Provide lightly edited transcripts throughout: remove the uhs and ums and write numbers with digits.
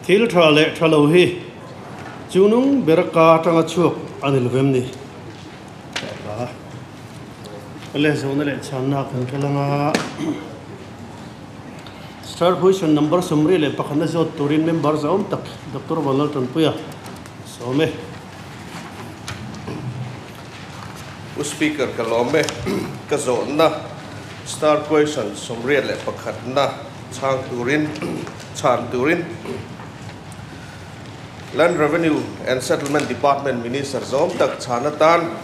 Thil tha leh tha lo hi chungnung ber ka atanga chhuak a ni lovem ni? Tah hla leh zawhna leh chhanna kan kal anga Star Question number 31 na zawt turin member zahawm tak Doctor Vanlal Tanpuia sawm e. Pu Speaker ka lawm e. Ka zawhna Star Question 81 na chhang turin chhan turin Land Revenue and Settlement Department Minister zawm tak chhan atan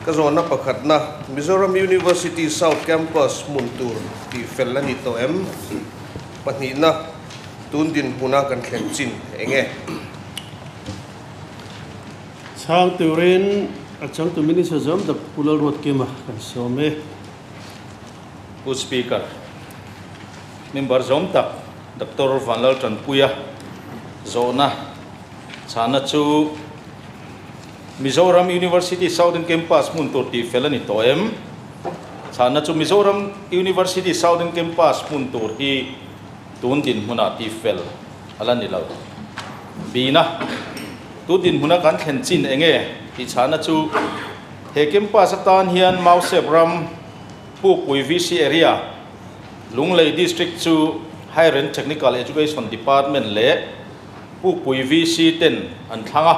ka zawhna pakhatna Mizoram University South Campus hmun tur tih fel a ni tawh em? Pahnihna tun dinhmuna kan thlen chin eng e? Chhang turin a changtu Minister zawm tak Pu Lalruatkima kan sawm e. Pu Speaker, member zawm tak Doctor Vanlal Tanpuia zawhna chhana chu Mizoram University Southern Campus hmun tur tih fel a ni tawh em? Chhana chu Mizoram University Southern Campus hmun tur hi tun dinhmunah tih fel a la ni lo. Bina, tun dinhmuna kan thlen chin eng nge tih chhana chu he campus atan hian Mausep ram Pukpui VC Area, Lunglei District chu Higher and Technical Education Department leh Pukpui VC ten an thlang a,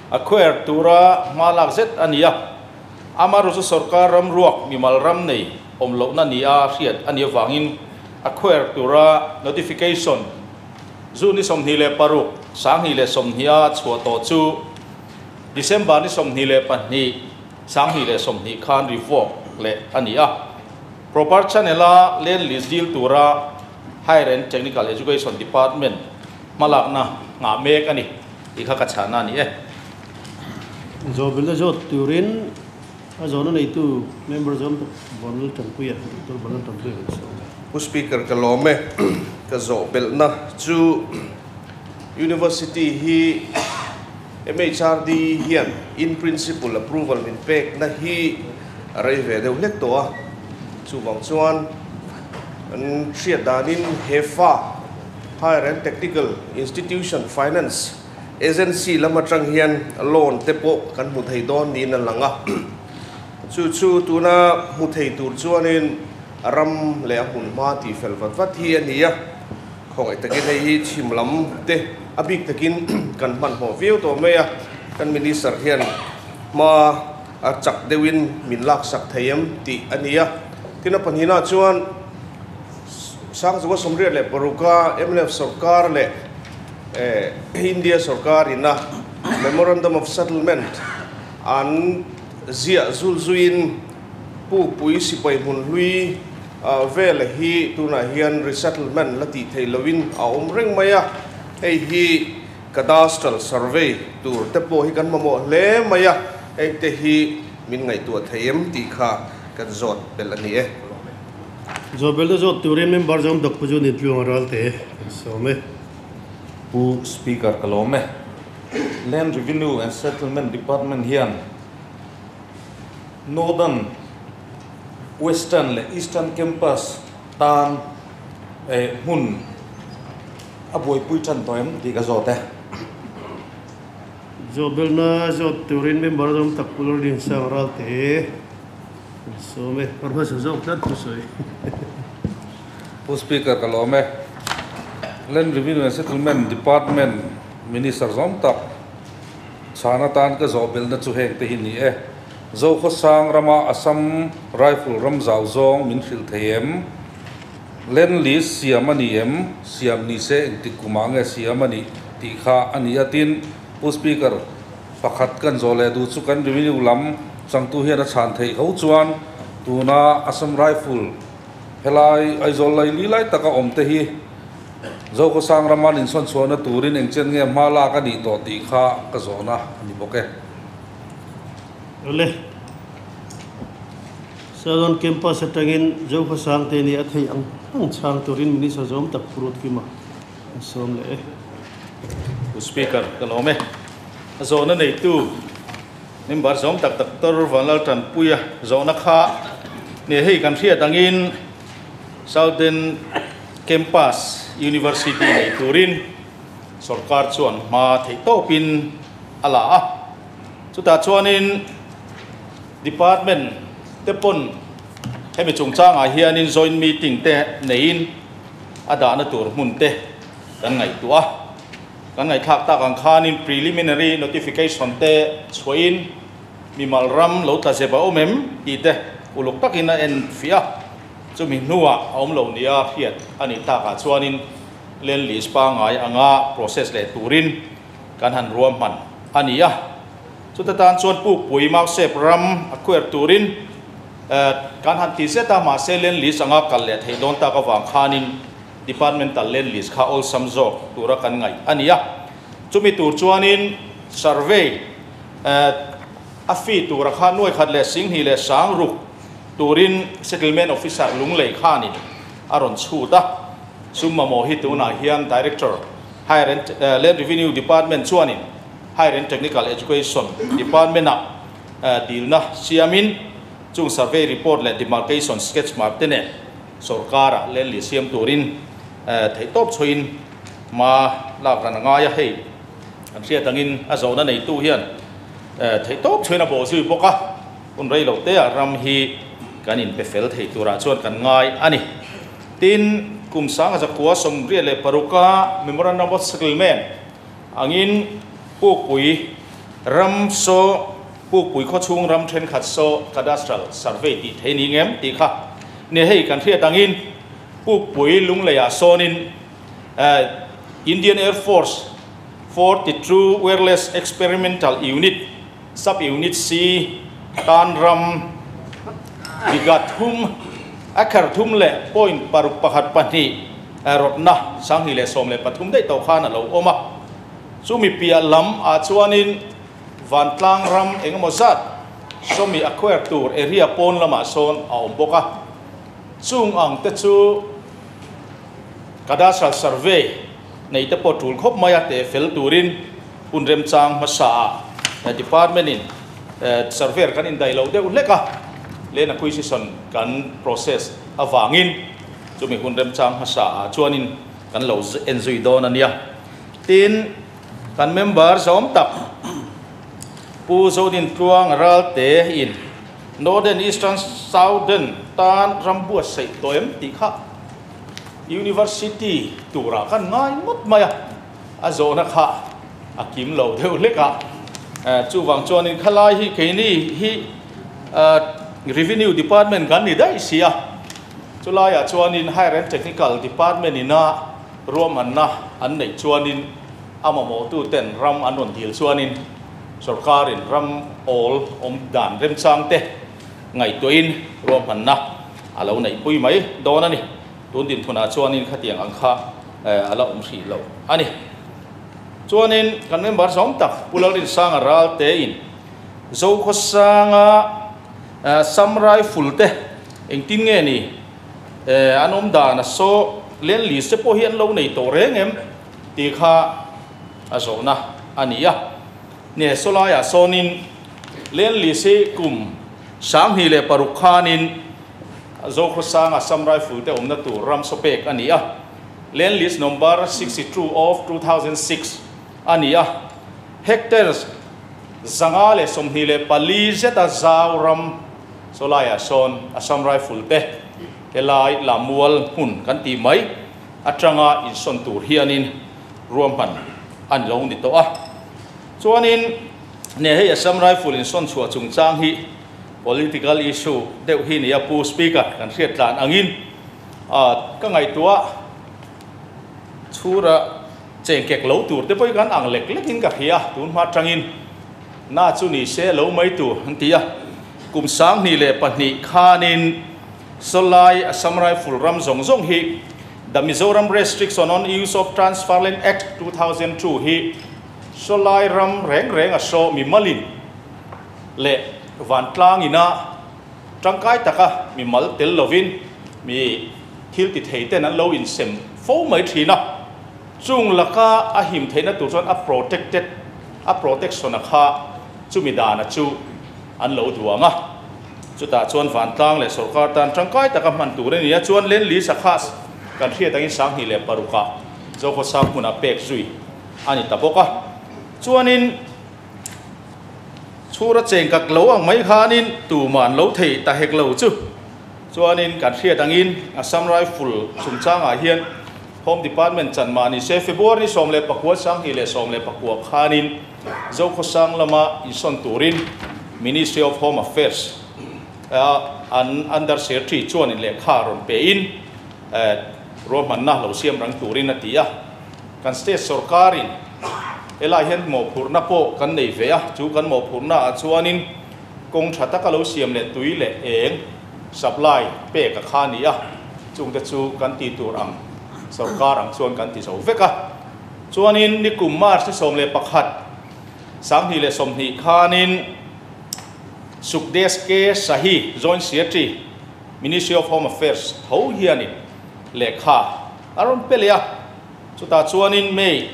acquire tura hma lak zet a ni a. Amaherawhchu sorkar ram ruak mimal ram nei awm lohna nia hriat a nih avangin acquire tura notification zu ni 26, 2020 a chhuah tawh chu December ni 22, 2020 khan revoke leh a ni a. Proper channel-a land lease deal tura Higher and Technical Education Department hmalakna nghah mek a ni tih kha ka chhahna a ni e. Zawhbilna zawt turin a zawhna neitu member zawm tak Vanlal Tanpuia, Doctor Vanlal Tanpuia kan sawi. Pu Speaker ka lawm e. Ka zawhbelhna chu University hi MHRD hian in principle approval min pekna hi a rei ve deuh hlek tawh a, chuvang chuan kan hriat danin he fa Higher and Technical Institution Finance Agency lam atang hian loan te pawh kan hmu thei dawn niin a lang a, chu chu tuna hmu thei tur chuanin a ram leh a hmun hma tih fel vat vat hi a ni a. Khawngaih takin hei hi chhim lam te a bik takin kan hmanhmawh viau tawh mai a, kan Minister hian hma a chak deuhin min laksak thei em tih a ni a. Tin a pahnihna chuan Sangzunga 86 a mnf sorkar leh India sorkar ina Memorandum of Settlement an ziah zul zuiin Pukpui sipai hmun hlui Vela hi tunah hian resettlement la tih theih lohin a awm reng mai a, hei hi cadastral survey tur te pawh hi kan mamawh hle mai a, heng te hi min ngaihtuah thei em tih kha kan zawt belh a ni e. Zawt belh te zawt turin member zawm dak pu chu ni tluang a ral te kan sawm e. Pu Speaker ka lawm e. Land Revenue and Settlement Department hian Northern Western leh Eastern Campus tan hmun a buaipui tan tawh em tih ka zawt e. Zawhbelna zawt turin member zawm tak Pu Lalrinsang Ralte kan sawm e. Ka hmasa zawk tlat thu sawi. Pu Speaker ka lawm e. Land Revenue and Settlement Department Minister zawm tak chhan atan ka zawhbelna chu heng te hi ni e. Zokhawsang rama Assam Rifle ram zau zawng min hrilh thei em? Land lease siam a ni em? Siam ni se engtik kumah nge siam a nih tih kha a ni a. Tin, Pu Speaker, pakhat kan zawh leh duh chu kan revenue lam changtu hian a chhan theih ho chuan tuna Assam Rifle helai Aizawl laili lai taka awm te hi Zokhawsang rama an insawn chhuahna turin engchen nge hma lak a nih tawh tih kha ka zawhna a ni bawk e. Awle. Southern Campus atangin Zokhawsang te nih a theih ang ang chhang turin Minister zawm tak Pu Ruatkima an sawm leh e. Pu Speaker, ka lawm e. A zawhna neitu member zawm tak Doctor Vanlal Tanpuia zawhna kha nge hei kan hriat angin Southern Campus University nei turin Sorkar chuan hma theih tawpin a la a, chutah chuanin Department te pawn hemi chungchangah hianin joint meeting te neiin a dahna tur hmun te kan ngaihtuah a. Kan ngaihthlak tak ang khanin preliminary notification te chhuahin mimal ram lo tla zep a awm em tih te uluk takin a en fiah a, chumi hnuah a awm lo nia hriat a nih takah chuanin Land Lease pangngai anga process leh turin kan han ruahman a ni a. Chuta tan chuan Pukpui Mausep ram acquire turin kan han ti zet a, mahse Land Lease anga kal leh theih dawn tak avang khanin Departmental Land Lease kha awlsam zawk tura kan ngaih a ni a. Chumi tur chuanin survey a fee tura kha nuai khat leh singhnih leh sang ruk turin Settlement Officer Lunglei khanin a rawn chhut a. Sum mamawh hi tunah hian Director, Higher and Land Revenue Department chuanin Higher and Technical Education Department-ah dilna siamin chung survey report leh demarcation sketch map te nen Sorkara land leh siam turin theihtawp chhuahin hma lak ran a ngai a, hei kan hriat angin a zawhna neitu hian theihtawp chhuahin a bawh zui bawk a, hun rei lo te ah ram hi kan inpe fel thei turah chuan kan ngai a ni. Tin, kum sanga zakua 86 a Memorandum of Settlement angin Pukpui ram saw Pukpui khawchhung ram thenkhat saw Cadastral Survey tih thei ni ngem tih kha nia hei kan hriat angin Pukpui Lungleiah sawnin Indian Air Force 42 Wireless Experimental Unit Sub Unit C tan ram biga thum acre thum leh point paruk pakhat pahnih rawtna 2013 daih tawh khan a lo awm a. Chumi piah lam ah chuanin Vantlang ram engemaw zat sawmi acquire tur area pawn lamah sawn a awm bawk a. Chung ang te chu Cadastral Survey nei te pawh tul khawp mai a teh fel turin hun remchang hmasa ah Department in surveyor kan indaih loh deuh hlek a, Land Acquisition kan process avangin chumi hun remchang hmasa ah chuanin kan lo en zui dawn a nia. Tin, kan member zawm tak Pu Zodin Tluang Ralte in Northern Eastern Southern tan ram buatsaih tawh em tih kha University turah kan ngai ngawt mai a, a zawhna kha a kim lo deuh hlek a. Chuvang chuanin khalai hi keini hi Revenue Department kan ni daih si a, chulaiah chuanin Higher and Technical Department ina Ruahmanna an neih chuanin a mamawhtuten ram an rawn dil chuanin sorkarin ram awl awm dan remchangte ngaihtuahin ruahmanna a lo neihpui mai dawn a ni. Tun dinhmunah chuanin khatiang ang kha a la awm hrih lo a ni. Chuanin kan member zawng tak Pu Lalrinsanga Raltein Zokhawsanga Sam Rifle te engtin nge ni? An awm dan a saw Land Lease te pawh hi an lo nei tawh reng em tih kha a zawhna a ni a. Nge saw laiah sawnin Land Lease hi kum 2006 khanin Zokhawsanga Assam Rifle te awmna tur ram saw pek a ni a. Land Lease number 62 of 2006 a ni a. Hectares 524 zeta zau ram Saw laiah sawn Assam Rifle te helai Lamual hmun kan tih mai atanga insawn tur hianin ruahman a ni lo ni tawh a. Chuanin ne hei Assam Rifle insawn chhuah chungchang hi political issue deuh hi nia Pu Speaker kan hriat tlan angin ka ngaihtuah chhura chengkek lo tur te pawh hi kan ang lek lekin ka hria tun hma atangin. Na chu ni se lo mai tur an ti a, kum 2002 khanin Sawlai Assam Rifle ram zawng zawng hi The Mizoram Restriction on Use of Transfer Land Act 2002 hi Sawlai ram reng reng a saw mimalin leh vantlang ina tangkai taka mimal tel lovin mi thil ti thei ten an lo insem fo mai thin a. Chung laka a him theihna tur chuan a protected, a protection a kha chumi dana chu an lo duang a. Chutah chuan vantlang leh sorkar tan tangkai taka hman tur a ni a, chuan Land Lease a khas kan hriat angin 2006 ah Zokhawsang hmunah pek zui ani ta bawk a. Chuanin chhura cheng kak lo ang mai khanin tuman lo thei ta hek lo chu. Chuanin kan hriat angin Assam Rifle chungchangah hian Home Department chan mah ni se February 19 2019 khanin Zokhawsang lama insawn turin Ministry of Home Affairs an under secretary chuanin lehkha rawn pein ruahmanna lo siam rang turin a ti a. Kan state sorkarin helai hian mawhphurhna pawh kan nei ve a, chu kan mawhphurhna ah chuanin kawng tha taka lo siam leh tui leh eng supply pek a kha ni a, chungte chu kan ti tur ang sorkar ang chuan kan ti zo vek a. Chuanin nikum March ni 11 2020 khanin Sukdesh K Sahi Joint Secretary Ministry of Home Affairs tho hianin lehkha a rawn pe leh a. Chutah chuanin May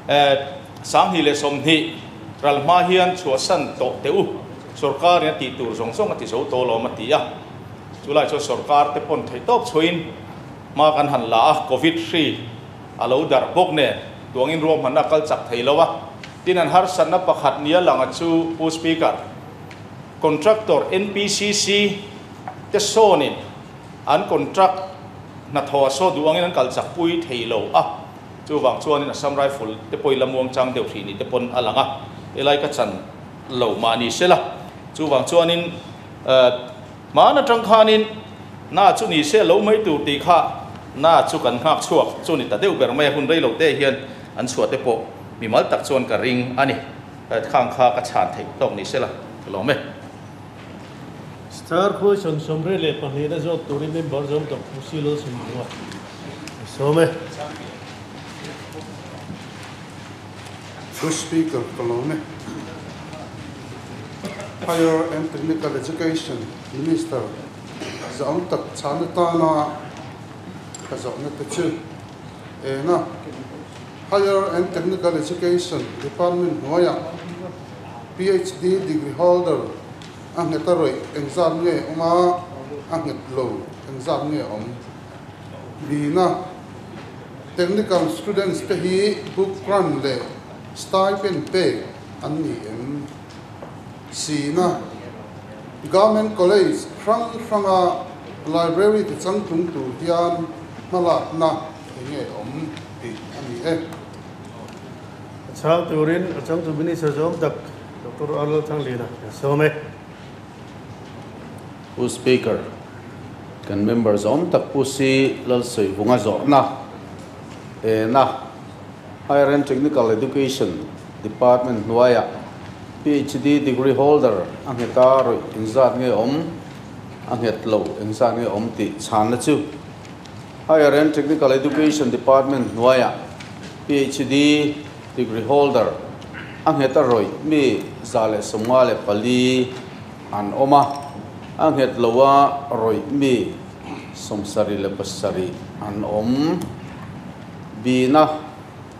2020 ral hma hian chhuahsan tawh teh u sorkarin a tih tur zawng zawng a ti zo tawh lawm a ti a. Chulai chuan sorkar te pawn theih tawp chhuahin hma kan han la a, Covid hri a lo darh bawk nen tuangin ruahmanna a kal chak thei lo a. Tin an harsatna pakhat nia langa chu Pu Speaker, Contractor NPCC te sawnin an contract hnathawh a saw duh angin an kal chak pui thei lo a, chuvang chuanin Assam Rifle te pawhin la muang chang deuh hrih ni te pawn a lang a, helai ka chan lo mah ni sela. Chuvang chuanin hman atang khanin na chu ni se lo mai tur tih kha na chu kan nghak chhuak chu ni ta deuh ber mai a, hun rei lo te hian an chhuah te pawh mimal tak chuan ka ring a ni. Khang kha ka chhan theih tawk ni sela ka lawm e. Star question 22 na zawt turin member zawm tak Pu Silo Sumdunga a sawm e. Pu Speaker ka lawm e. Higher and Technical Education Minister zawng tak chhan atana ka zawhna te chu eng a. Higher and Technical Education Department hnuaiah PhD degree holder a nghet a rawih engzat nge awm a, a nghet lo engzat nge awm? Bina, Technical students te hi book grant leh stipend pek an ni em? Sina, Government College hrang hranga library ti changtlung tur hian hmalakna enge awm tih a ni e. A chhang turin a changtu Minister zawm tak Doctor Arnold Thanglina a sawm e. Pu Speaker, kan member zawm tak Pu Si Lalsawivunga zawhna ena Higher and Technical Education Department hnuaiah PhD degree holder a nghet a rawih engzat nge awm, a nghet lo engzat nge awm tih chhanna chu Higher and Technical Education Department hnuaiah PhD degree holder a nghet a rawih mi 154 an awm a, a nghet lo a rawih mi 77 an awm. Bina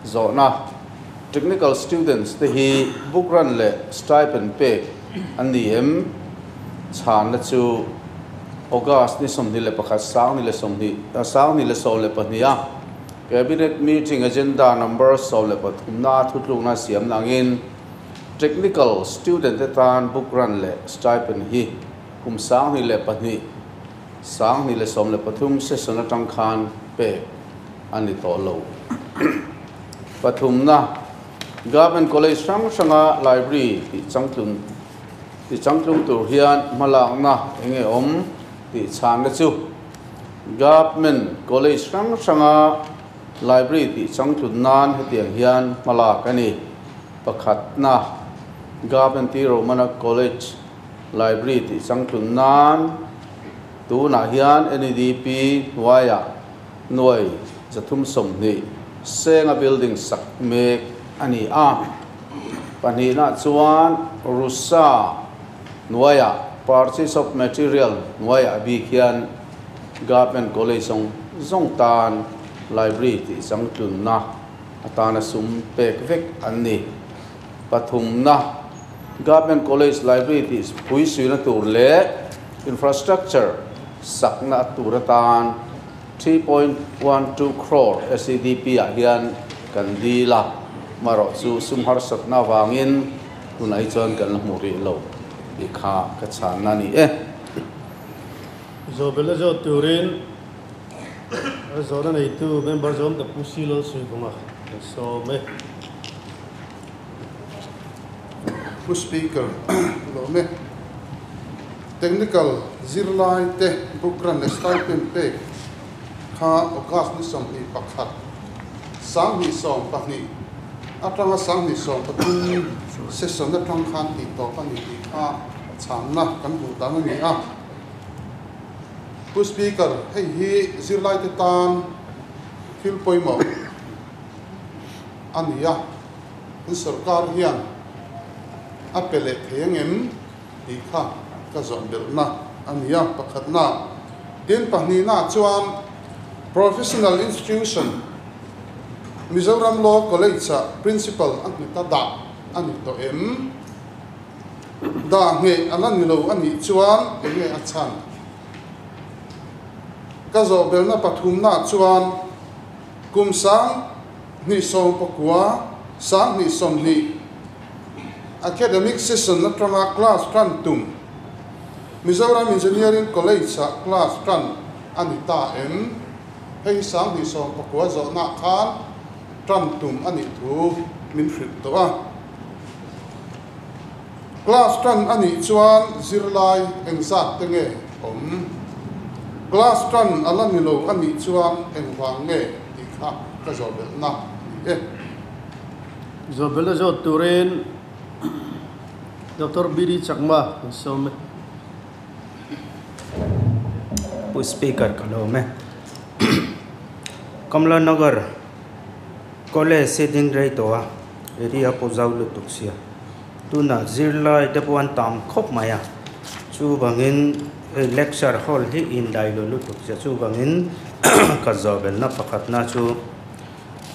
zawhna Technical students te hi book run leh stipend pek an ni em? Chhanna chu August ni 21 2022 a Cabinet meeting agenda number 13 na thutlukna siam nangin Technical student te tan book run leh stipend hi kum 2002 2013 session atang khan pek ani tawh lo. Pathumna Government College hrang hranga library tih changtlung ti changtlung tur hian hmalakna enge awm tih chhanna chu Government College hrang hranga library tih changtlun nan hetiang hian hmalak ani. Pakhatna Government T Romana College library tih changtlun nan tunah hian NEDP hnuaiah nuai 320 senga building sak mek ani a. Pahnihna chuan Rusa hnuaiah purchase of material hnuaiah bik hian Government College zawng zawng tan library tih changtlunna atana sum pek vek an ni. Pathumna Government College library tih pui suina tur leh infrastructure sakna tur atan 3.12 crore SEDP ah hian kan dila. Marawh chu sum harsatna avangin tunah hi chuan kan la hmu rih lo tih kha ka chhanna a ni e. Zawhbelna zawt turin zawhna neitu member zawm tak Pu Silol Suivunga kan sawm e. Pu Speaker, lawm e. Technical zirlai te book grant leh stipend pek kha August ni 21, 2020 atanga 2023 session atang khan tih tawp a ni tih kha chhanna kan hmuh dan a ni a. Pu Speaker, hei hi zirlai te tan thil pawimawh a ni a, kan sorkar hian a pe leh thei angem tih kha ka zawh belhna a ni a, pakhatna. Tin, pahnihna chuan Professional Institution, Mizoram Law College-ah Principal a nghet a dah a ni tawh em? Dah ngheh a la ni lo a nih chuan eng nge a chhan? Ka zawh belhna pathumna chuan kum 2019, 2020 academic session atanga class tan tum Mizoram Engineering College-ah class tan a ni ta em? Hei 2019 zawhna khan tan tum a nih thu min hrilh tawh a. Class tan a nih chuan zirlai engzat te nge awm? Class tan a la ni lo a nih chuan engvang nge tih kha ka zawh belhna a ni e. Zawh belhna zawt turin Doctor BD Chakma kan sawm e. Pu Speaker ka lawm e. Kamla Nagar College hi ding rei tawh a, area pawh zau lutuk sia. Tunah zirlai te pawh an tam khawp mai a, chuvangin hei lecture hall hi indai lo lutuk sia, chuvangin ka zawhbelna pakhatna chu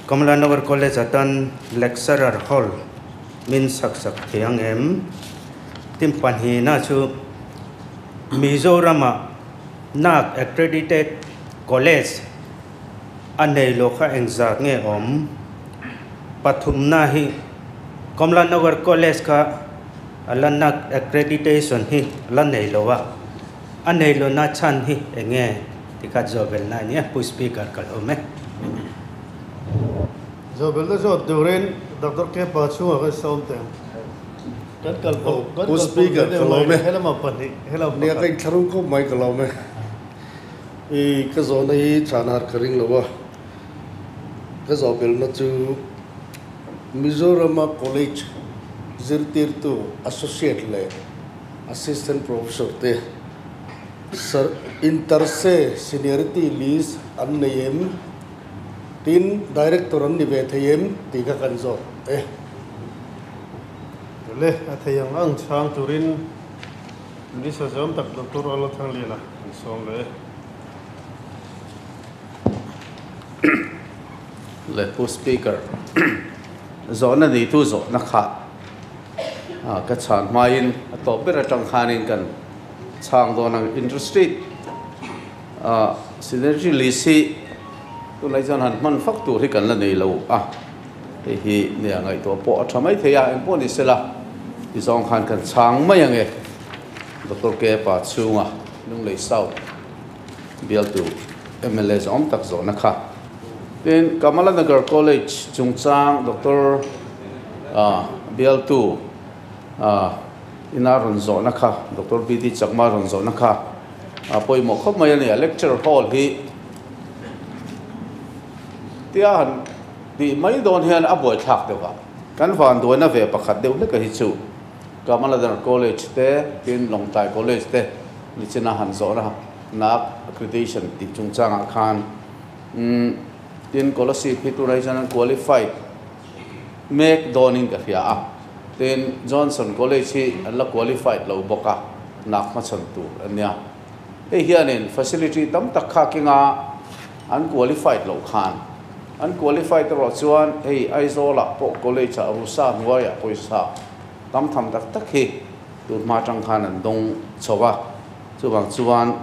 Kamla Nagar College atan lecturer hall min sak sak thei ang em? Tin pahnihna chu Mizorama NAAC accredited college a nei lo kha engzat nge awm? Pathumna hi Kamla Nagar College kha a la NAAC accreditation hi a la nei lo a, a nei lo na chhan hi eng nge? Tikhat zawhbelna a nia, Pu Speaker ka lo awm e. Zawhbelna zawt turin Doctor Kepa chhungah kan sawm teh ang. Kan kal pawh, kan Pu kal pawh Speaker ve ka deuh lawm mai, e. helama pahnih, helama Nia ka pakhat. inthlahrung khawp mai ka lawm e. I ka zawhna hi chhan har ka ring lo a, ka zawhbelna chu Mizorama College zirtirtu Associate leh Assistant Professor te Sir, Interse seniority list an nei em? Tin, Director an ni ve thei em? Tih kha kan zawt e. Le, a thei ang ang chhang turin Minister zawm tak Doctor Olo Thangliana an sawm ve e. Le, Pu Speaker, zawhna neitu zawhna kha ka chhan hmain a tawp ber atang khanin kan Chhang dawn ang Interstate ah Synergy list hi tunlai chuan han hman fak tur hi kan la nei lo a, hei hi nia ngaihtuah pawh a tha mai thei a, engpawh ni sela ti zawng khan kan chhang mai ang e. Doctor Kepa chhunga Lunglei South bialtu mla zawm tak zawhna kha. Tin, Kamalanagar College chungchang Doctor bialtu Ina rawn zawhna kha, Doctor BD Chakma rawn zawhna kha a pawimawh khawp mai a ni a, lecture hall hi tia han tih mai dawn hian a buaithlak deuh a, kan vanduaina ve pakhat deuh hlek a hi chu Kamaladar College te tin Lawngtlai College te nichina han zawhna nak accreditation tih chungchangah khan tin Kolasib hi tunah hi chuan an qualified mek dawnin ka hria a. Tin, Johnson College hi an la qualified lo bawk a, nak hmachhawn tur a nia. Hei hianin facility tam tak kha kinga an qualified loh khan, an qualified erawh chuan hei Aizawlah pawh college-ah Rusa hnuaiah pawisa tam tham tak tak hi tun hma atang khan an dawng chho a. Chuvang chuan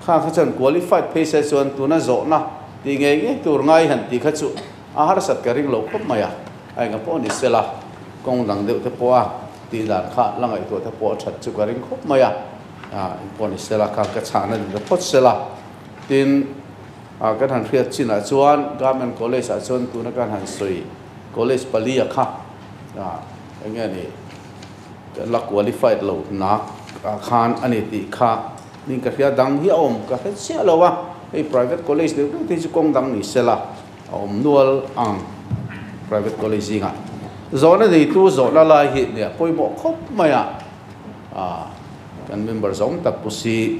kha kha chuan qualified phei se chuan tuna zawhna tih ngei ngei tur ngai han tih kha chu a harsat ka ring lo khawp mai a. A enga pawh ni sela, kawng dang deuh te pawh a tih dan kha la ngaihtuah te pawh a that chu ka ring khawp mai a. Eng pawh ni sela kha ka chhahna ni ta phawt sela. Tin, kan han hriat chinah chuan Government College ah chuan tuna kan han sawi College pali a kha eng nge ni la qualified lo nak ah khan a ni tih kha ning ka hria dang hi a awm ka hre chiah lo a, hei private college deuh deuh te hi chu kawng dang ni sela a awm nual ang private college zingah zawhna neitu zawhna lai hi nia pawimawh khawp mai a kan member zawng tak pu si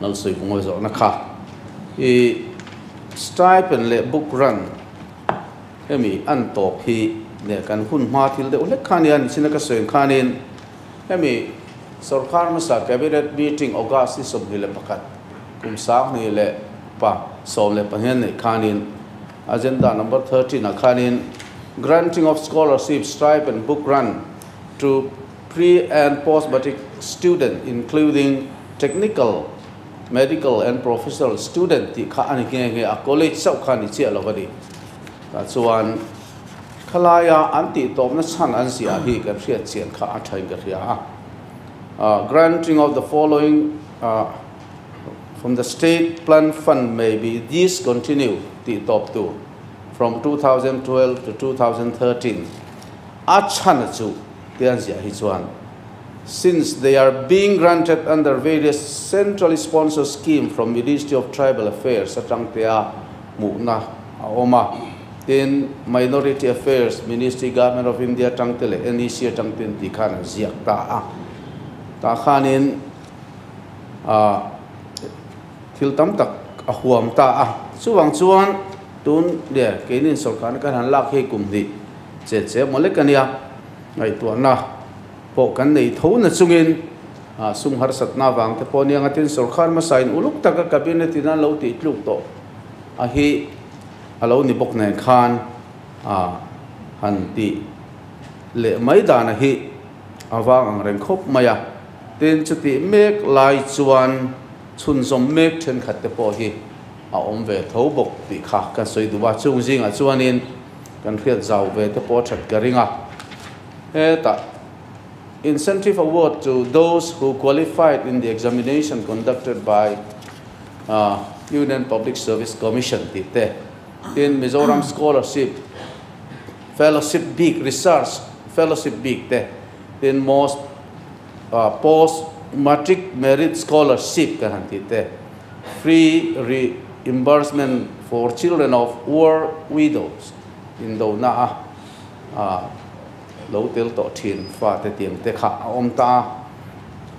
Lalsawivunga zawhna kha i stipend leh book run hemi an tawp hi leh kan hun hma thil deuh hlek kha nia nichina ka sawi ang khanin hemi sorkar hmasa cabinet meeting August ni 21 kum 20 leh pa 12 nei khanin agenda number 13 ah khanin granting of scholarship stipend book run to pre and post matric student including technical medical and professional student tih kha a ni nghe nghe a, college chauh kha a ni chiah lo a ni. Tah chuan khalaia an tih tawpna chhan an ziah hi kan hriat chian kha a thain ka hria a. Granting of the following from the state plan fund may be discontinued tih tawp tu from 2012 to 2013 a chhan chu te an ziah hi chuan since they are being granted under various centrally sponsored scheme from Ministry of Tribal Affairs atang te a hmuhna a awm a, tin Minority Affairs Ministry Government of India atang te leh NEC atang ten tih khan an ziak ta a, tah khanin thil tam tak a huam ta a, chuvang chuan tun leh keinin sorkarna kan han lak hei kum hnih che che maw lek a nia ngaihtuahna pawh kan nei tho na chungin sum harsatna avang te pawh nia ngatin sorkar hmasa in uluk taka cabinet in an lo tih tluk tawh a hi a lo ni bawk nen khan han tih leh mai dan a hi a vang ang reng khawp mai a, tin chutih mek lai chuan chhunzawm mek thenkhat te pawh hi a awm ve tho bawk tih kha kan sawi duh a, chung zingah chuanin kan hriat zau ve te pawh a that ka ring a, hetah incentive award to those who qualified in the examination conducted by Union Public Service Commission tih te, tin Mizoram Scholarship Fellowship bik Research Fellowship bik te, tin most Post Matric Merit Scholarship kan han tih te, Free Reimbursement for Children of War Widows indona a lo tel tawh thin fate tiang te kha a awm ta a,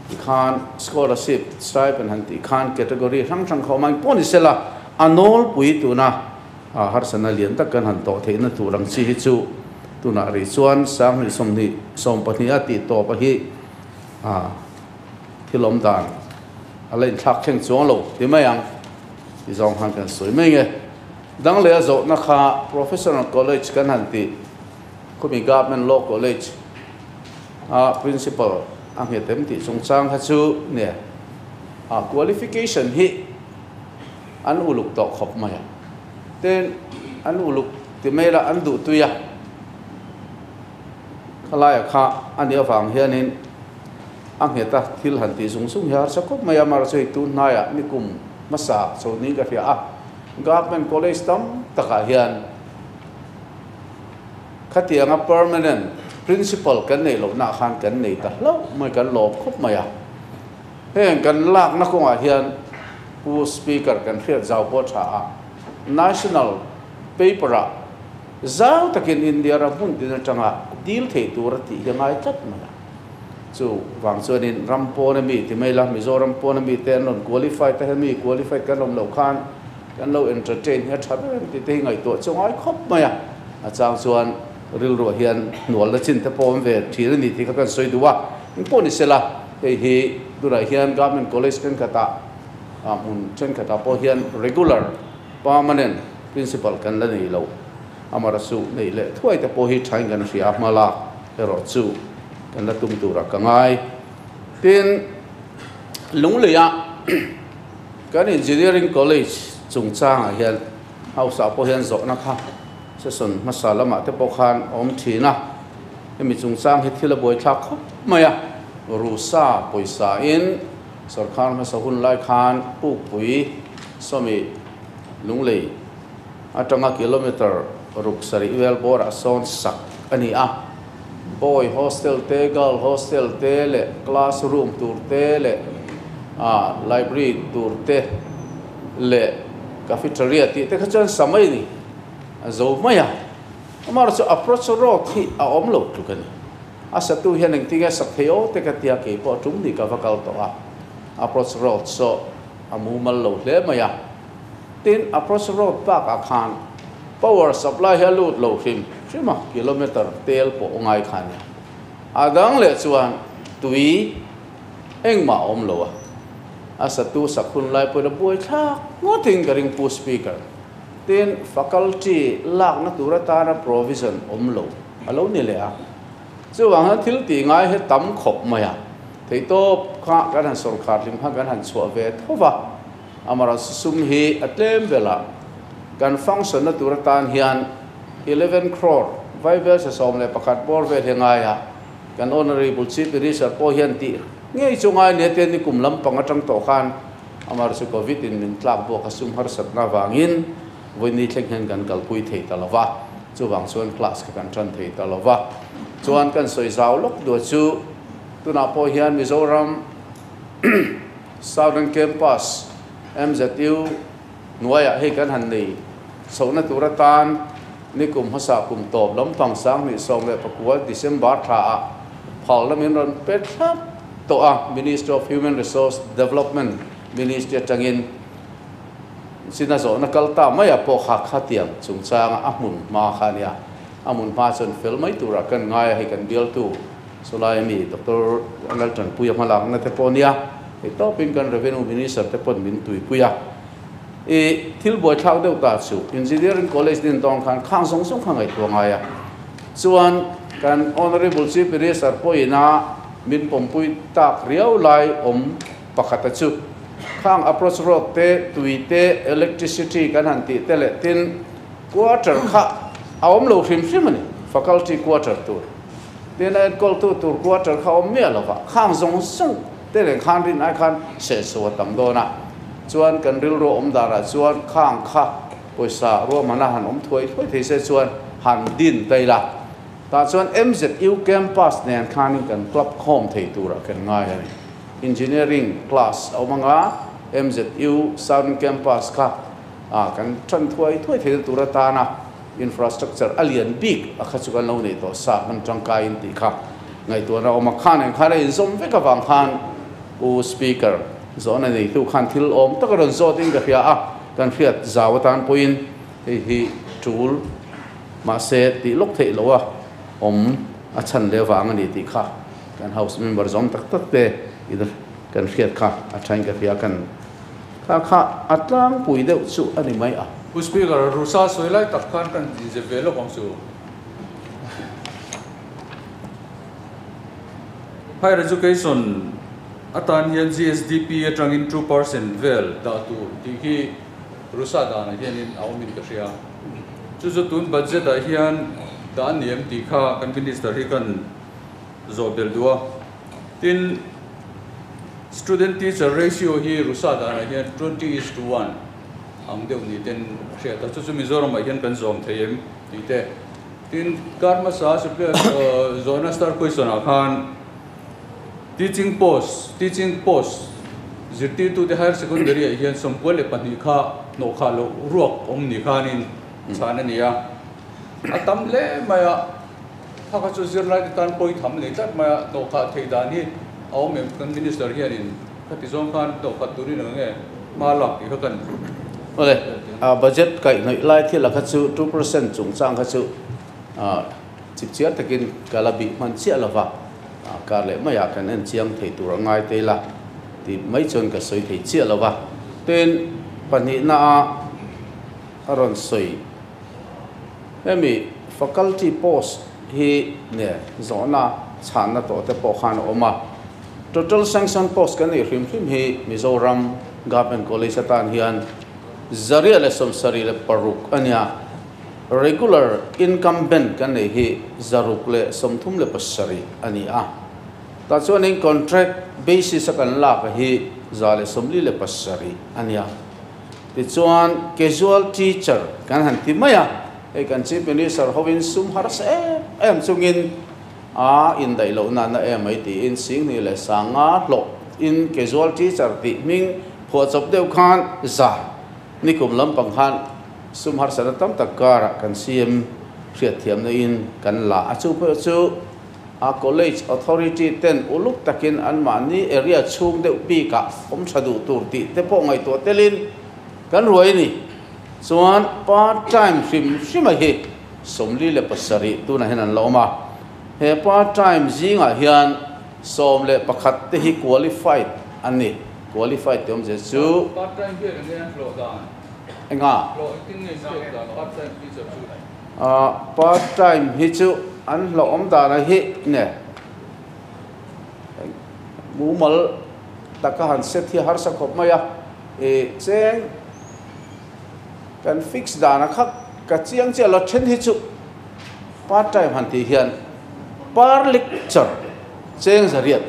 tikhan scholarship stipend han tih khan category hrang hrang kha awm a, engpawh ni sela a nawlpui tuna harsatna lian tak kan han tawh theihna tur ang chi hi chu tunah rih chuan 20 20 12 a tih tawp a hi thil awm dan a la inthlak thleng chuang lo ti mai ang ti zawng khan kan sawi mai nge. Dang leh a zawhna kha Professional College kan han tih khumi Government Law College a Principal a nghet em tih chungchang kha chu nia a qualification hi an uluk tawh khawp mai a, tin an uluk ti mai la an duh tui a, khalaia kha a nih avang hianin a nghet a thil han tih zung zung hi a harsa khawp mai a, amaherawhchu hei tun hnaiah nikum hmasa chawhni ka hria a, Government College tam takah hian khatianga permanent principal kan neih lohna khan kan nei ta hlauh mai, kan lawm khawp mai a. Heng kan lakna kawngah hian Pu Speaker kan hriat zau pawh tha a, National paper-ah zau takin India ram hmun tin atanga dil thei tur a tih hi a ngai tlat mai a. Chu vang chuanin ram pawn a mi ti mai la, Mizoram pawn a mi te an rawn qualify ta hian mi qualified kan awm loh khan kan lo entertain hi a tha ber em tih te hi ngaihtuah chu ngai khawp mai a. A chang chuan rilruah hian hnualna chin te pawh awm ve thin a ni tih kha kan sawi duh a. Engpawh ni sela, hei hi tunah hian Government College thenkhatah hmun thenkhatah pawh hian regular permanent principal kan la nei lo. Amarasu neih leh thuai te pawh hi thain kan hria a, hma lak erawh chu kan la tum tura ka ngai. Tin, Lungleia kan Engineering College chungchangah hian House-ah pawh hian zawhna kha Session hmasa lamah te pawh khan a awm thin a, hemi chungchang hi thil a buaithlak khawp mai a, Rusa pawisa in sorkar hmasa hun lai khan Pukpui sawmi Lunglei atanga kilometre ruk sarih vel bawrah sawn sak a ni a, boy hostel te, girl hostel te leh class room tur te leh library tur te leh cafeteria tih te kha chuan sa mai a ni. A zo mai a, amaherawhchu approach road hi a awm lo tluk a ni. A satu hian engtin nge sak thei aw te ka tia kei pawh tum ni ka va kal tawh a, approach road saw a mumal lo hle mai a. Tin, approach road bakah khan power supply hi a lut lo hrim hrim a, kilometer tel pawh ngai kha a nia. A dang leh chuan tui engmah a awm lo a, a satu sak hun lai pawhin a buai thlak ngawtin ka ring Pu Speaker. Tin, faculty lakna tur atana provision awm lo a lo ni leh a. Chuvang hian thil tih ngai hi tam khawp mai a, theihtawp kha kan han sawrkhar hlim khan kan han chhuah ve tho va. Amaherawhchu sum hi a tlem velah kan function na tur atan hian 11 crore Vaibel 11 bawr vel hi a ngai a, kan Honourable Chief Minister pawh hian tih ngei chu ngai nia tian nikum lampang atang tawh khan Amaherawhchu Covid in min tlak buak a sum harsatna avangin vawiin thleng hian kan kalpui thei ta lo va, chuvang chuan class kha kan tan thei ta lo va. Chuan kan sawi zau lawk duah chu tunah pawh hian Mizoram Southern Campus MZU hnuaiah hei kan han nei chhohna tur atan nikum hmasa kum tawp lampang 2019 December thlaah phalna min rawn pe thlap tawh a, Ministry of Human Resource Development Ministry atangin china zawhna kal ta mai a pawh kha khatiang chungchanga a hmun hma kha a nia, a hmun hma chuan fel mai turah kan ngai a, hei kan bialtu chulai ami Doctor Laltanpuia hmalakna te pawh a nia, hei tawpin kan Revenue Minister te pawn min tuipui a, i thil buaithlak deuh ta chu Engineering College din dawn khan khang zawng zawng kha ngaihtuah ngai a, chuan kan Honourable Chief Minister pawhin a min pawmpui tak riau lai awm pakhata chu khang approach road te, tui te, electricity kan han tih te leh tin quarter kha a awm lo hrim hrim a ni, faculty quarter tur tin a enkawltu tur quarter kha a awm miah lo va, khang zawng zawng te leh khan rin ai khan sehchho a tam dawn a, chuan kan rilru awm danah chuan khang kha pawisa ruahmana han awm thuai thuai thei se chuan han din ta ila. Tah chuan MZU campus nen khanin kan club khawm thei turah kan ngai a ni. Engineering class a awm anga MZU Southern Campus kha kan tan thuai thuai theihna tur atana infrastructure a lian bik a kha chu kan lo neih tawh sa hman tangkaiin tih kha ngaihtuahna a awm a. Kha nen khan a inzawm vek avang khan Pu Speaker zawhna neitu khan thil awm tak a rawn zawtin ka hria a, kan hriat zau atan pawhin hei hi tul. Mahse, tih lawk theih loh a awm a chhan leh vang a ni tih kha kan House member zawm tak tak te in kan hriat kha a thain ka hria kan kha kha a tlangpui deuh chu a ni mai a. Pu Speaker, Rusa sawi lai tak khan kan inzep ve lawk ang chu. Higher Education atan hian GSDP atangin 2% vel dah tur tih hi Rusa danah hianin a awmin ka hria. Chu chu tun budget ah hian dah a ni em tih kha kan Minister hi kan zawh belh duh a. Tin, student teacher ratio hi Rusa danah hian 20:1 ang deuh ni ten a hriat a. Chu chu Mizoram ah hian kan zawm thei em tih te. Tin, kar hmasa supply zawhna star question ah khan teaching post, teaching post zirtirtute higher secondary ah hian 92 kha hnawhkhah loh ruak awm ni khanin chhan a ni a, a tam hle mai a, kha kha chu zirlai te tan pawi tham nei tlat mai a, hnawhkhah theih dan hi a awm em kan minister hianin khati zawng khan hnawhkhat turin ang nge hma lak tih kha kan Awle, budget kaihhnawih lai thil a kha chu 2% chungchang kha chu chipchiar takin ka la bih hman chiah lo va, kar leh maiah kan en chiang thei tur a ngai te ila tih mai chuan ka sawi thei chiah lo va. Tin, pahnihna a a rawn sawi hemi faculty post hi nge zawhna chhanna tawh te pawh khan a awm a. Total sanction post kan neih hrim hrim hi Mizoram Government College atan hian 176 a nia. Regular incumbent kan nei hi 137 a ni a. Tah chuanin contract basis a kan lak hi 147 a ni a. Tichuan casual teacher kan han ti mai a, hei kan Chief Minister hovin sum harsa em em chungin a indaih loh nana em mai tiin 25,000 hlawh in casual teacher tih hming phuahchawp deuh khan za nikum lampang khan sum harsatna tam tak karah kan CM hriatthiamna in kan la a, chu pawh chu a college authority ten uluk takin anmahni area chhung deuh bikah awm tha duh tur tih te pawh ngaihtuah telin kan ruai a ni. Chuan part time hrim hrima hi 47 tunah hian an la awm a, he part time zingah hian 11 te hi qualified an ni. Qualified tih awmzia chu Part time hian enge an hlawh dan? Enga? Hlawh engtin nge in pek dan part time teacher chu? Part time hi chu an hlawh awm dan a hi ne mumal taka han set hi a harsa khawp mai a, i cheng kan fix dan a kha ka chiang chiah lo then hi chu part time han tih hian per lecture cheng zariat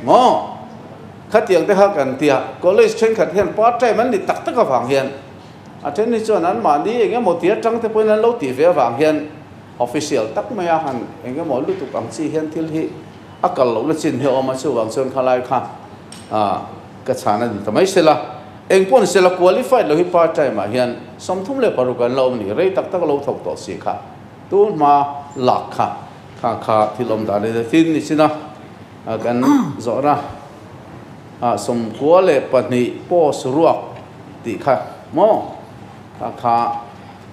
maw khatiang te kha kan tia college thenkhat hian part time an ni tak tak avang hian a then hi chuan an mahni eng emaw tia tang te pawhin an lo tih ve avang hian official tak mai a han eng emaw lutuk ang chi hian thil hi a kal loh na chin hi a awm a, chuvang chuan khalai kha ka chhan a ni ta mai sela. Eng pawh ni sela qualified lo hi part time ah hian 36 an la awm a ni, rei tak tak lo thawk tawh si kha tun hma lak kha kha kha thil awm dan a ni. Tin ni china kan zawhna 92 post ruak tih kha maw kha kha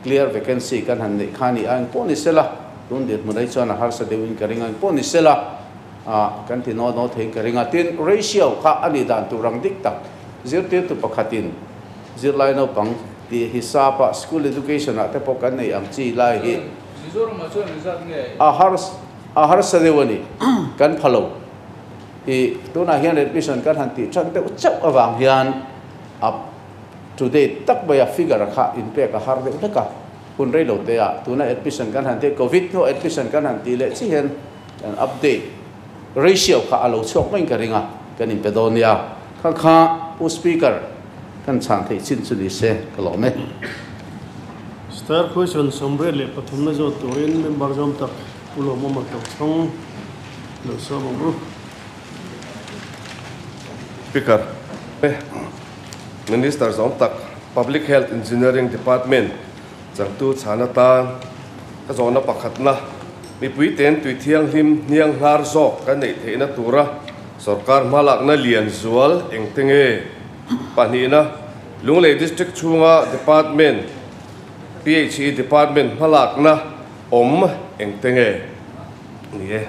clear vacancy kan han neih kha a ni a, eng pawh ni sela tun dinhmun ai chuan a harsa deuhin ka ring a, eng pawh ni sela kan ti naw naw theiin ka ring a. Tin ratio kha a nih dan tur ang dik tak zirtirtu pakhatin zirlai naupang tih hisapa school education ah te pawh kan nei ang chi lai hi a a harsa deuh a ni, kan pha lo. I tunah hian admission kan han tih tan deuh chauh avang hian up to date tak mai a figure kha inpek a har deuh hlek a, hun rei lo te ah tuna admission kan han tih covid hnuah admission kan han tih leh chi hian kan update ratio kha a lo chhuak maiin ka ring a, kan inpe dawn nia. Kha kha Pu Speaker kan chhan theih chin chu ni se ka lawm e. Star question 83 na zawt turin member zawm tak Pu Lawmawma Tochhawng lo sawm ang u. Speaker, Minister zawm tak Public Health Engineering Department changtu chhan atan ka zawhna pakhatna mipui ten tui thianghlim hniang hnar zawk kan neih theihna tura sorkar hmalakna lian zual engte nge pahnihna Lunglei District chhunga Department PHE Department hmalakna awm engte nge ni e.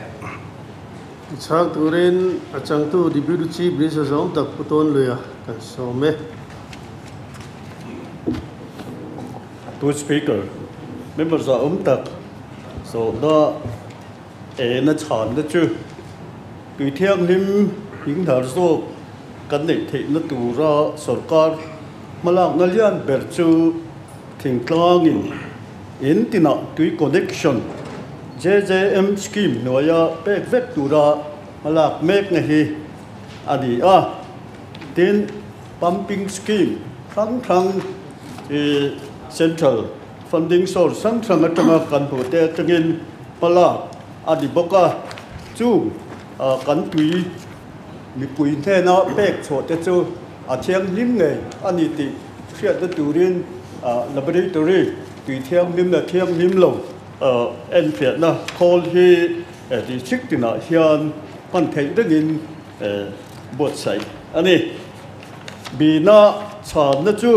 Chhang turin a changtu Deputy Chief Minister zawm tak Pu Tawnluia kan sawm e. Pu Speaker, member za awm tak zawhna ena chhanna chu tui thianghlim hing hnar zawk kan neih theihna tura sorkar hmalakna lian ber chu thingtlangin in tinah tui connection JJM scheme hnuaia pek vek tura hmalak mek na hi a ni a. Tin pumping scheme hrang hrang i central funding source hrang hrang atanga kan hmuh te atangin hmalak a ni bawk a. Chung kan tui mipui hnena pek chhuah te chu a thianghlim ngei a ni tih hriatna turin laboratory tui thianghlim leh thianghlim lo en fiahna khawl hi district tinah hian hman theih rengin buatsaih a ni. Bina chhanna chu